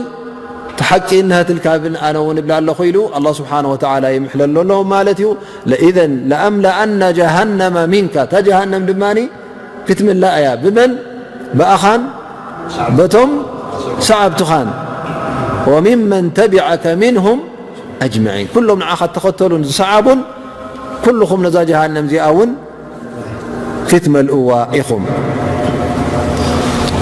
እቲ ሓቂ እንሀትልካ ብን ኣነ እውን እብላ ኣለኹ ኢሉ ኣላህ ስብሓነ ወተዓላ ይምሕለሉ ኣለዉ ማለት እዩ። ለኢዘን ለኣምለኣና ጀሃነመ ሚንካ፣ እታ ጀሃነም ድማኒ ክትምላእ እያ። ብመን? ብኣኻን በቶም ሰዓብትኻን። ወሚመን ተቢዐከ ሚንሁም ኣጅመዒን፣ ኩሎም ንዓኻ እተኸተሉን ዝሰዓቡን ኩልኹም ነዛ ጀሃነም እዚኣ እውን ክትመልእዋ ኢኹም።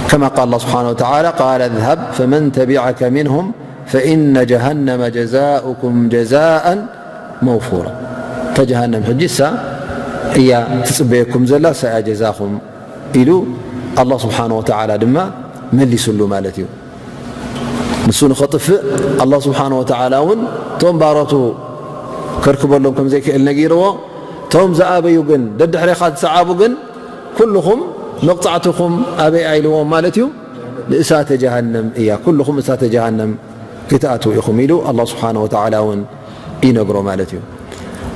ከማ ቃል ኣላህ ስብሓነሁ ወተዓላ፣ ቃለ እዝሀብ ፈመን ተቢዐከ ሚንሁም ፈኢነ ጀሃነመ ጀዛኡኩም ጀዛአን መውፉራ። እታ ጀሃነም ሕጂ እሳ እያ ትጽበየኩም ዘላ፣ እሳ እያ ጀዛኹም ኢሉ ኣላህ ስብሓነሁ ወተዓላ ድማ መሊሱሉ ማለት እዩ። ንሱ ንኸጥፍእ ኣላህ ስብሓነሁ ወተዓላ እውን እቶም ባሮቱ ከርክበሎም ከም ዘይክእል ነጊርዎ። እቶም ዝኣበዩ ግን፣ ደድሕሬኻ ዝሰዓቡ ግን፣ ኩልኹም መቕጻዕትኹም ኣበይ ኢልዎም ማለት እዩ? ንእሳተ ጀሃነም እያ። ኩልኹም እሳተ ጀሃነም ክትኣትዉ ኢኹም ኢሉ ኣላህ ስብሓነሁ ወተዓላ እውን ይነግሮ ማለት እዩ።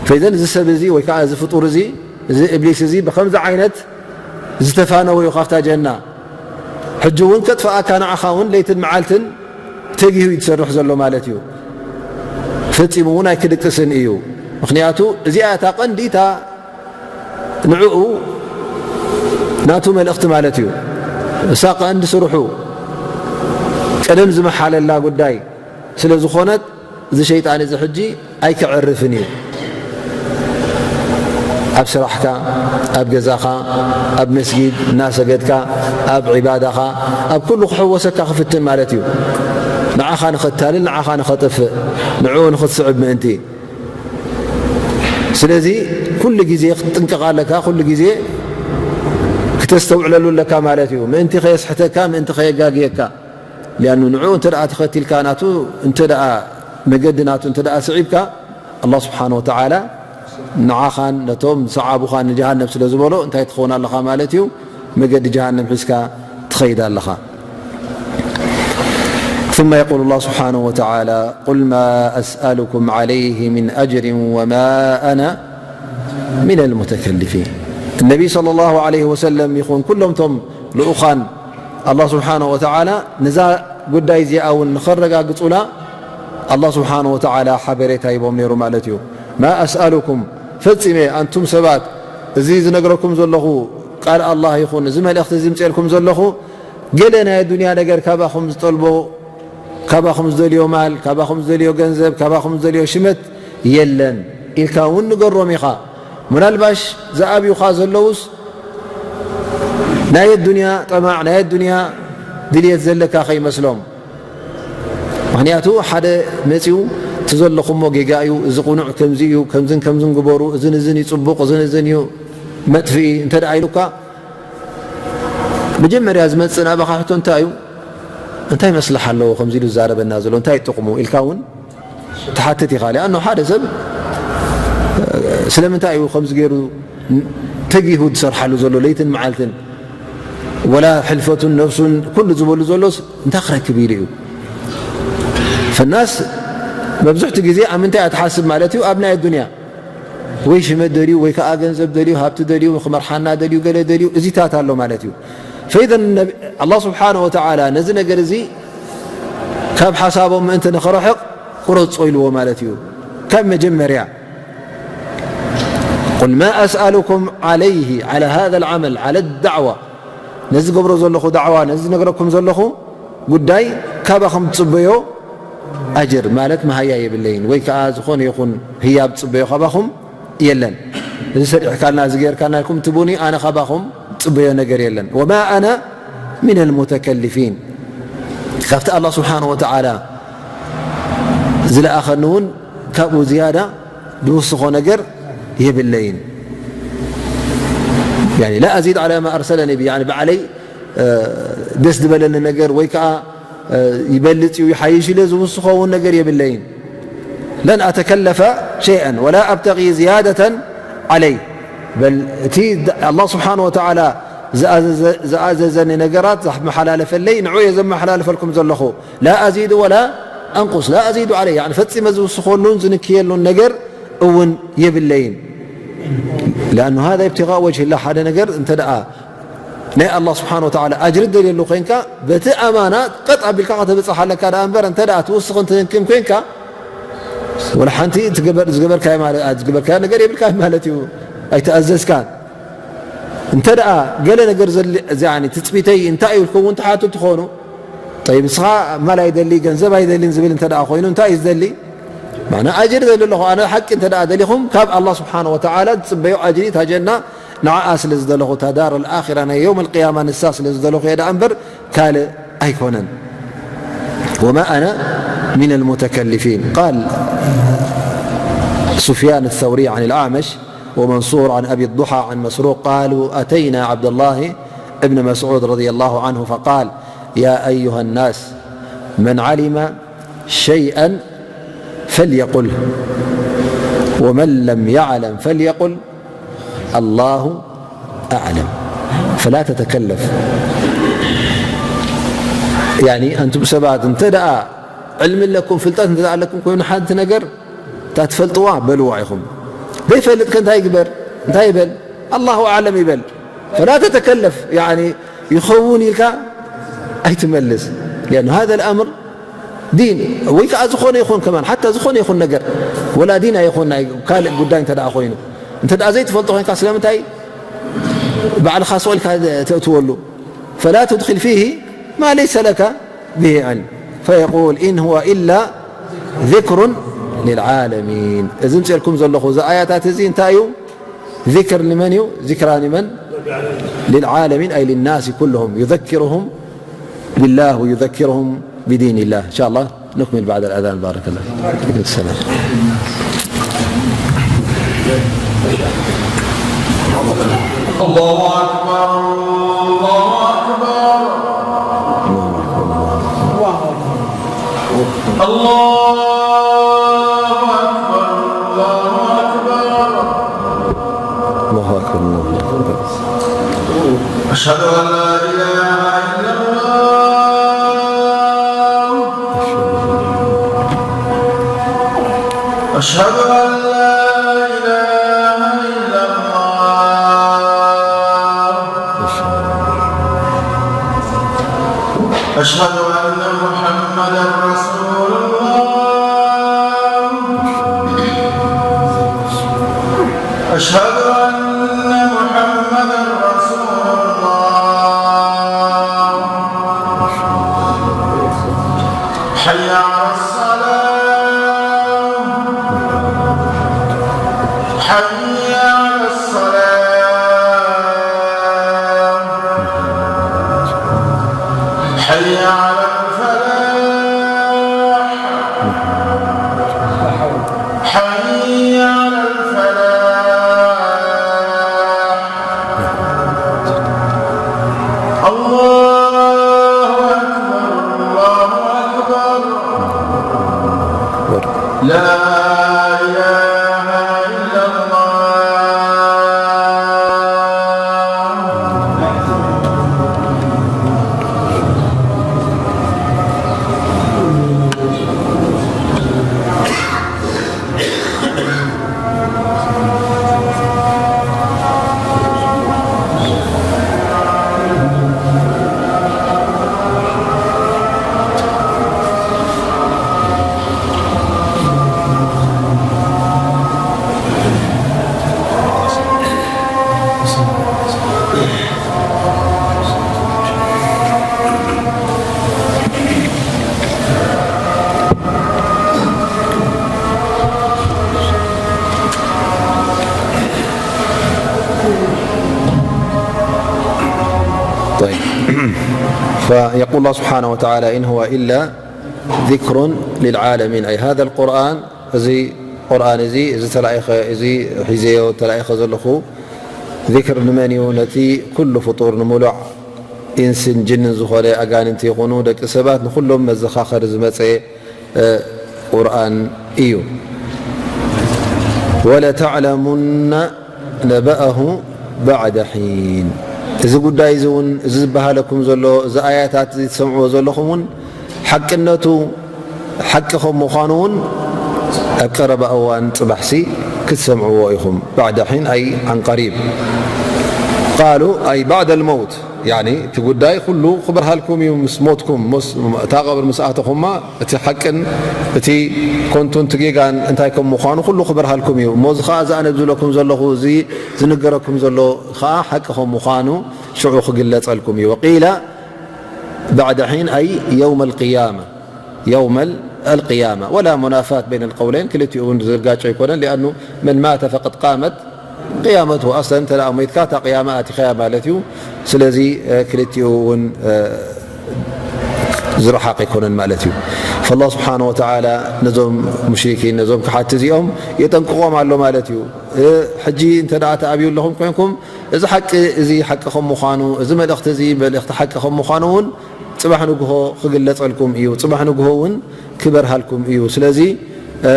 ፈኢዘን እዚ ሰብ እዚ ወይ ከዓ እዚ ፍጡር እዚ፣ እዚ እብሊስ እዚ ብኸምዚ ዓይነት ዝተፋነወ እዩ ካብታ ጀና። ሕጂ እውን ከጥፍኣካ ንዓኻ እውን ለይትን መዓልትን ተጊሁ እዩ ዝሰርሕ ዘሎ ማለት እዩ። ፈጺሙ እውን ኣይክድቅስን እዩ። ምኽንያቱ እዚኣ እታ ቀንዲ እታ ንዕኡ ናቱ መልእኽቲ ማለት እዩ። እሳ ቀንዲ ስርሑ ቀደም ዝመሓለላ ጉዳይ ስለ ዝኾነት፣ እዚ ሸይጣን እዚ ሕጂ ኣይክዕርፍን እዩ። ኣብ ስራሕካ፣ ኣብ ገዛኻ፣ ኣብ መስጊድ እናሰገድካ፣ ኣብ ዒባዳኻ፣ ኣብ ኩሉ ክሕወሰካ ክፍትን ማለት እዩ። ንዓኻ ንኸታልል፣ ንዓኻ ንኸጥፍእ፣ ንዕኡ ንኽትስዕብ ምእንቲ። ስለዚ ኩሉ ግዜ ክትጥንቀቕ ኣለካ፣ ኩሉ ግዜ ክተስተውዕለሉ ኣለካ ማለት እዩ። ምእንቲ ከየስሕተካ፣ ምእንቲ ከየጋግየካ። ሊኣኑ ንዕኡ እንተ ደኣ ተኸቲልካ፣ ናቱ እንተ ደኣ መገዲ ናቱ እንተ ደኣ ስዒብካ፣ ኣላህ ስብሓነ ወተዓላ ንዓኻን ነቶም ዝሰዓቡኻን ንጀሃነም ስለ ዝበሎ፣ እንታይ ትኸውን ኣለኻ ማለት እዩ? መገዲ ጀሃነም ሒዝካ ትኸይድ ኣለኻ። ثم يقول الله سبحانه وتعالى: قل ما أسألكم عليه من أجر وما أنا من المتكلفين. النبي صلى الله عليه وسلم ይኹን ኩሎም ቶም ልኡኻን ኣላህ ስብሓነ ወተዓላ ነዛ ጉዳይ እዚኣ እውን ንኸረጋግጹላ ኣላህ ስብሓነ ወተዓላ ሓበሬታ ሂቦም ነይሩ ማለት እዩ። ማ ኣስኣሉኩም፣ ፈጺመ ኣንቱም ሰባት፣ እዚ ዝነግረኩም ዘለኹ ቃል ኣላህ ይኹን እዚ መልእኽቲ እዚ ምጽኤልኩም ዘለኹ፣ ገለ ናይ ኣዱንያ ነገር ካባኹም ዝጠልቦ፣ ካባኹም ዝደልዮ ማል፣ ካባኹም ዝደልዮ ገንዘብ፣ ካባኹም ዝደልዮ ሽመት የለን ኢልካ እውን ንገሮም ኢኻ። ምናልባሽ ዝኣብዩኻ ዘለውስ ናይ ኣዱንያ ጠማዕ፣ ናይ ኣዱንያ ድልየት ዘለካ ከይመስሎም። ምኽንያቱ ሓደ መጺኡ እቲ ዘለኹሞ ጌጋ እዩ፣ እዚ ቁኑዕ ከምዚ እዩ፣ ከምዝን ከምዝን ግበሩ፣ እዝን እዝን እዩ ጽቡቕ፣ እዝን እዝን እዩ መጥፍኢ እንተ ደኣ ኢሉካ፣ መጀመርያ ዝመጽእ ናባኻ ሕቶ እንታይ እዩ? እንታይ መስልሓ ኣለዎ ከምዚ ኢሉ ዝዛረበና ዘሎ? እንታይ ጥቕሙ? ኢልካ እውን ትሓትት ኢኻ። ሊኣኖ ሓደ ሰብ ስለምንታይ እዩ ከምዚ ገይሩ ተጊሁ ዝሰርሓሉ ዘሎ ለይትን መዓልትን? ወላ ሕልፈቱን ነፍሱን ኩሉ ዝበሉ ዘሎስ እንታይ ክረክብ ኢሉ እዩ? ፈናስ መብዝሕቲ ግዜ ኣብ ምንታይ እያ ትሓስብ ማለት እዩ? ኣብ ናይ ኣዱንያ ወይ ሽመት ደልዩ ወይ ከዓ ገንዘብ ደልዩ፣ ሃብቲ ደልዩ፣ ክመርሓና ደልዩ፣ ገለ ደልዩ፣ እዚታት ኣሎ ማለት እዩ። ፈኢዘን ነብ-፣ ኣላህ ስብሓነ ወተዓላ ነዚ ነገር እዚ ካብ ሓሳቦም ምእንቲ ንኽርሕቕ ቁረጾ ኢልዎ ማለት እዩ። ካብ መጀመርያ ቁል ማ ኣስኣሉኩም ዓለይሂ ዓላ ሃዛ ልዓመል ዓላ ዳዕዋ፣ ነዚ ገብሮ ዘለኹ ዳዕዋ፣ ነዚ ዝነግረኩም ዘለኹ ጉዳይ ካባኹም ትጽበዮ ኣጅር ማለት መሃያ የብለይን፣ ወይ ከኣ ዝኾነ ይኹን ህያብ ትጽበዮ ካባኹም የለን። እዚ ሰሪሕካልና፣ እዚ ጌርካልና ኢልኩም ትቡኒ፣ ኣነ ካባኹም ትጽበዮ ነገር የለን። ወማ ኣነ ሚነል ሙተከሊፊን፣ ካብቲ ኣላህ ስብሓነሁ ወተዓላ ዝለኣኸኒ እውን ካብኡ ዝያዳ ዝውስኾ ነገር የብለይን። يعني لا أزيد على ما أرسلني به، يعني ባዕለይ ደስ ዝበለኒ ነገር ወይ ከዓ ይበልጽ እዩ ይሓይሽ ኢለ ዝውስኾ እውን ነገር የብለይን። لن أتكلف شيئا ولا أبتغي زيادة عليه، በል እቲ ኣላህ ስብሓን ወተዓላ ዝኣዘዘኒ ነገራት ዘመሓላለፈለይ ንዑ እየ ዘመሓላልፈልኩም ዘለኹ። لا أزيد ولا أنقص، لا أزيد عليه، ፈፂመ ዝውስኸሉን ዝንክየሉን ነገር እውን የብለይን። لأنه هذا ابتغاء وجه الله، ሓደ ነገር እንተ ደኣ ናይ ኣላህ ስብሓን ወተዓላ ኣጅሪ ደልየሉ ኮይንካ በቲ ኣማና ቀጥ ኣቢልካ ከተብፅሕ ኣለካ ደኣ እምበር እንተ ደኣ ትውስኽን ትንክን ኮይንካ ወላ ሓንቲ ዝገበርካዮ ነገር የብልካ ማለት እዩ። ኣይተኣዘዝካን። እንተ ደኣ ገለ ነገር ትፅቢተይ እንታይ እዩ ኢልኩም እውን ትሓቱ ትኾኑ طيب ንስኻ ማል ኣይደሊ ገንዘብ ኣይደሊን ዝብል እንተ ደኣ ኮይኑ እንታይ እዩ ዝደሊ? ማዕና ኣጅሪ ደሊ ኣለኹ ኣነ ሓቂ እንተ ደኣ ደሊኹም ካብ ኣላህ ስብሓን ወተዓላ ዝፅበዮ ኣጅሪ ታጀና ንዓኣ ስለ ዝደለኹ እታ ዳር ኣልኣኺራ ናይ የውም ኣልቅያማ ንሳ ስለ ዝደለኹ እየ ደኣ እምበር ካልእ ኣይኮነን። وما أنا من المتكلفين. قال سفيان الثوري عن الأعمش ومنصور عن أبي الضحى عن مسروق قالوا أتينا عبد الله بن مسعود رضي الله عنه فقال يا أيها الناس من علم شيئا فليقله ومن لم يعلم فليقل الله أعلم فلا تتكلف. يعني أنتم ሰባት እንተ ደኣ ዕልሚ ኣለኩም ፍልጠት እንተ ኣለኩም ኮይኑ ሓንቲ ነገር እታ ትፈልጥዋ በልዋ ኢኹም። ዘይፈልጥ ከ እንታይ ይግበር? እንታይ ይበል? ኣላሁ ኣዕለም ይበል። ፈላ ተተከለፍ፣ ያኒ ይኸውን ኢልካ ኣይትመልስ። ሊኣኑ ሃዛ ልኣምር ዲን ወይ ከዓ ዝኾነ ይኹን ከማን ሓታ ዝኾነ ይኹን ነገር ወላ ዲን ኣይኹን ናይ ካልእ ጉዳይ እንተ ደኣ ኮይኑ እንተ ደኣ ዘይትፈልጦ ኮይንካ ስለምንታይ ባዕልኻ ስቕ ኢልካ ተእትወሉ? ፈላ ትድኪል ፊሂ ማ ለይሰ ለካ ብሂ ዕልም ፈየቁል ኢን ሁወ ኢላ ዚክሩን ሊልዓለሚን። እዚ ምፅኤልኩም ዘለኹ እዚ ኣያታት እዚ እንታይ እዩ? ዚክር ንመን እዩ? ዚክራ ንመን? ሊልዓለሚን ኣይ ሊናሲ ኩልሁም ዩዘኪሩሁም ቢላህ ወዩዘኪሩሁም ቢዲኒላህ። እንሻ ኣላህ نكمل بعد الأذان. بارك الله فيك. السلام. الله أكبر، الله أكبر. الله أكبر، الله أكبر، الله أكبر. الله أكبر، الله أكبر. أشهد أن لا إله إلا الله. أشهد أن لا إله إلا الله. أشهد أن محمدا رسول الله. أشهد أن محمدا رسول الله. حي على الصلاة. حي على الصلاة. حي على الفلاح. حي على الفلاح. الله أكبر، الله أكبر. لا إله إلا الله. طيب. فيقول الله سبحانه وتعالى: إن هو إلا ذكر للعالمين. أي هذا القرآن، እዚ ቁርኣን እዚ፣ እዚ ተላኢኸ፣ እዚ ሒዘዮ ተላኢኸ ዘለኹ ذكر ንመን እዩ? ነቲ ኩሉ ፍጡር፣ ንምሉዕ ኢንስን ጅንን ዝኾነ፣ ኣጋንንቲ ይኹኑ ደቂ ሰባት፣ ንኹሎም መዘኻኸሪ ዝመጸ እ፣ ቁርኣን እዩ። ولتعلمن نبأه بعد حين። እዚ ጉዳይ እዚ እውን፣ እዚ ዝበሃለኩም ዘሎ፣ እዚ ኣያታት እዚ ትሰምዕዎ ዘለኹም እውን ሓቅነቱ፣ ሓቂ ከም ምዃኑ እውን ኣብ ቀረባ እዋን ጽባሕሲ ክትሰምዕዎ ኢኹም። بعد حين أي عن قريب. قالوا أي بعد الموت. ያኒ እቲ ጉዳይ ኩሉ ክበርሃልኩም እዩ። ምስ ሞትኩም፣ ምስ እታ ቀብር ምስ ኣተኹማ፣ እቲ ሓቅን እቲ ኮንቱን እቲ ጌጋን እንታይ ከም ምዃኑ ኩሉ ክበርሃልኩም እዩ። እሞ እዚ ኸዓ፣ እዚ ኣነ ዝብለኩም ዘለኹ፣ እዚ ዝንገረኩም ዘሎ ኸዓ ሓቂ ከም ምዃኑ ሽዑ ክግለጸልኩም እዩ። وقيل بعد حين أي يوم القيامة. يوم القيامة. ولا منافاة بين القولين، ክልቲኡ እውን ዝጋጮ ኣይኮነን። لأنه من مات فقد قامت قيامته. أصلا እንተ ደኣ ሞይትካ፣ እታ ቅያማ ኣቲኻያ ማለት እዩ። ስለዚ፣ እ፣ ክልቲኡ እውን፣ እ፣ ዝረሓቕ ኣይኮነን ማለት እዩ። فالله سبحانه وتعالى ነዞም ሙሽሪኪን፣ ነዞም ከሓድቲ እዚኦም የጠንቅቖም ኣሎ ማለት እዩ። እ፣ ሕጂ እንተ ደኣ ተኣብዩ ኣለኹም ኮይንኩም፣ እዚ ሓቂ እዚ ሓቂ ከም ምዃኑ፣ እዚ መልእኽቲ እዚ መልእኽቲ ሓቂ ከም ምዃኑ እውን ጽባሕ ንግሆ ክግለጸልኩም እዩ። ጽባሕ ንግሆ እውን ክበርሃልኩም እዩ። ስለዚ፣ እ፣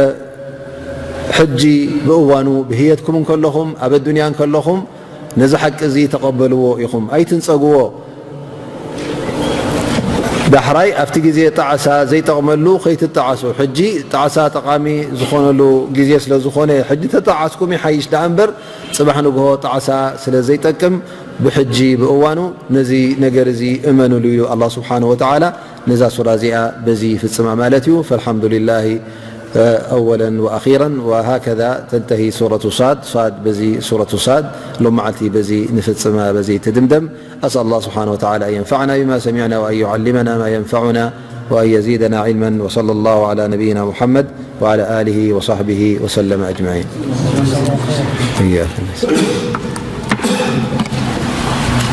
ሕጂ ብእዋኑ ብህየትኩም እንከለኹም፣ ኣብ ኣዱንያ እንከለኹም፣ ነዚ ሓቂ እዚ ተቐበልዎ ኢኹም፣ ኣይትንጸግዎ። ዳሕራይ ኣብቲ ግዜ ጣዕሳ ዘይጠቕመሉ ከይትጣዓሱ። ሕጂ ጣዕሳ ጠቓሚ ዝኾነሉ ግዜ ስለ ዝኾነ፣ ሕጂ ተጣዓስኩም ይሓይሽ ደኣ እምበር፣ ጽባሕ ንግሆ ጣዕሳ ስለ ዘይጠቅም፣ ብሕጂ ብእዋኑ ነዚ ነገር እዚ እመኑሉ ኢሉ ኣላህ ስብሓነሁ ወተዓላ ነዛ ሱራ እዚኣ በዚ ይፍጽማ ማለት እዩ። فالحمد لله أولا وأخيرا، وهكذا تنتهي سورة صاد. صاد በዚ ሱረቱ ሳድ ሎም መዓልቲ በዚ ንፍጽማ፣ በዚ ትድምደም። أسأل الله سبحانه وتعالى أن ينفعنا بما سمعنا وأن يعلمنا ما ينفعنا وأن يزيدنا علما. وصلى الله على نبينا محمد وعلى آله وصحبه وسلم أجمعين. إياك.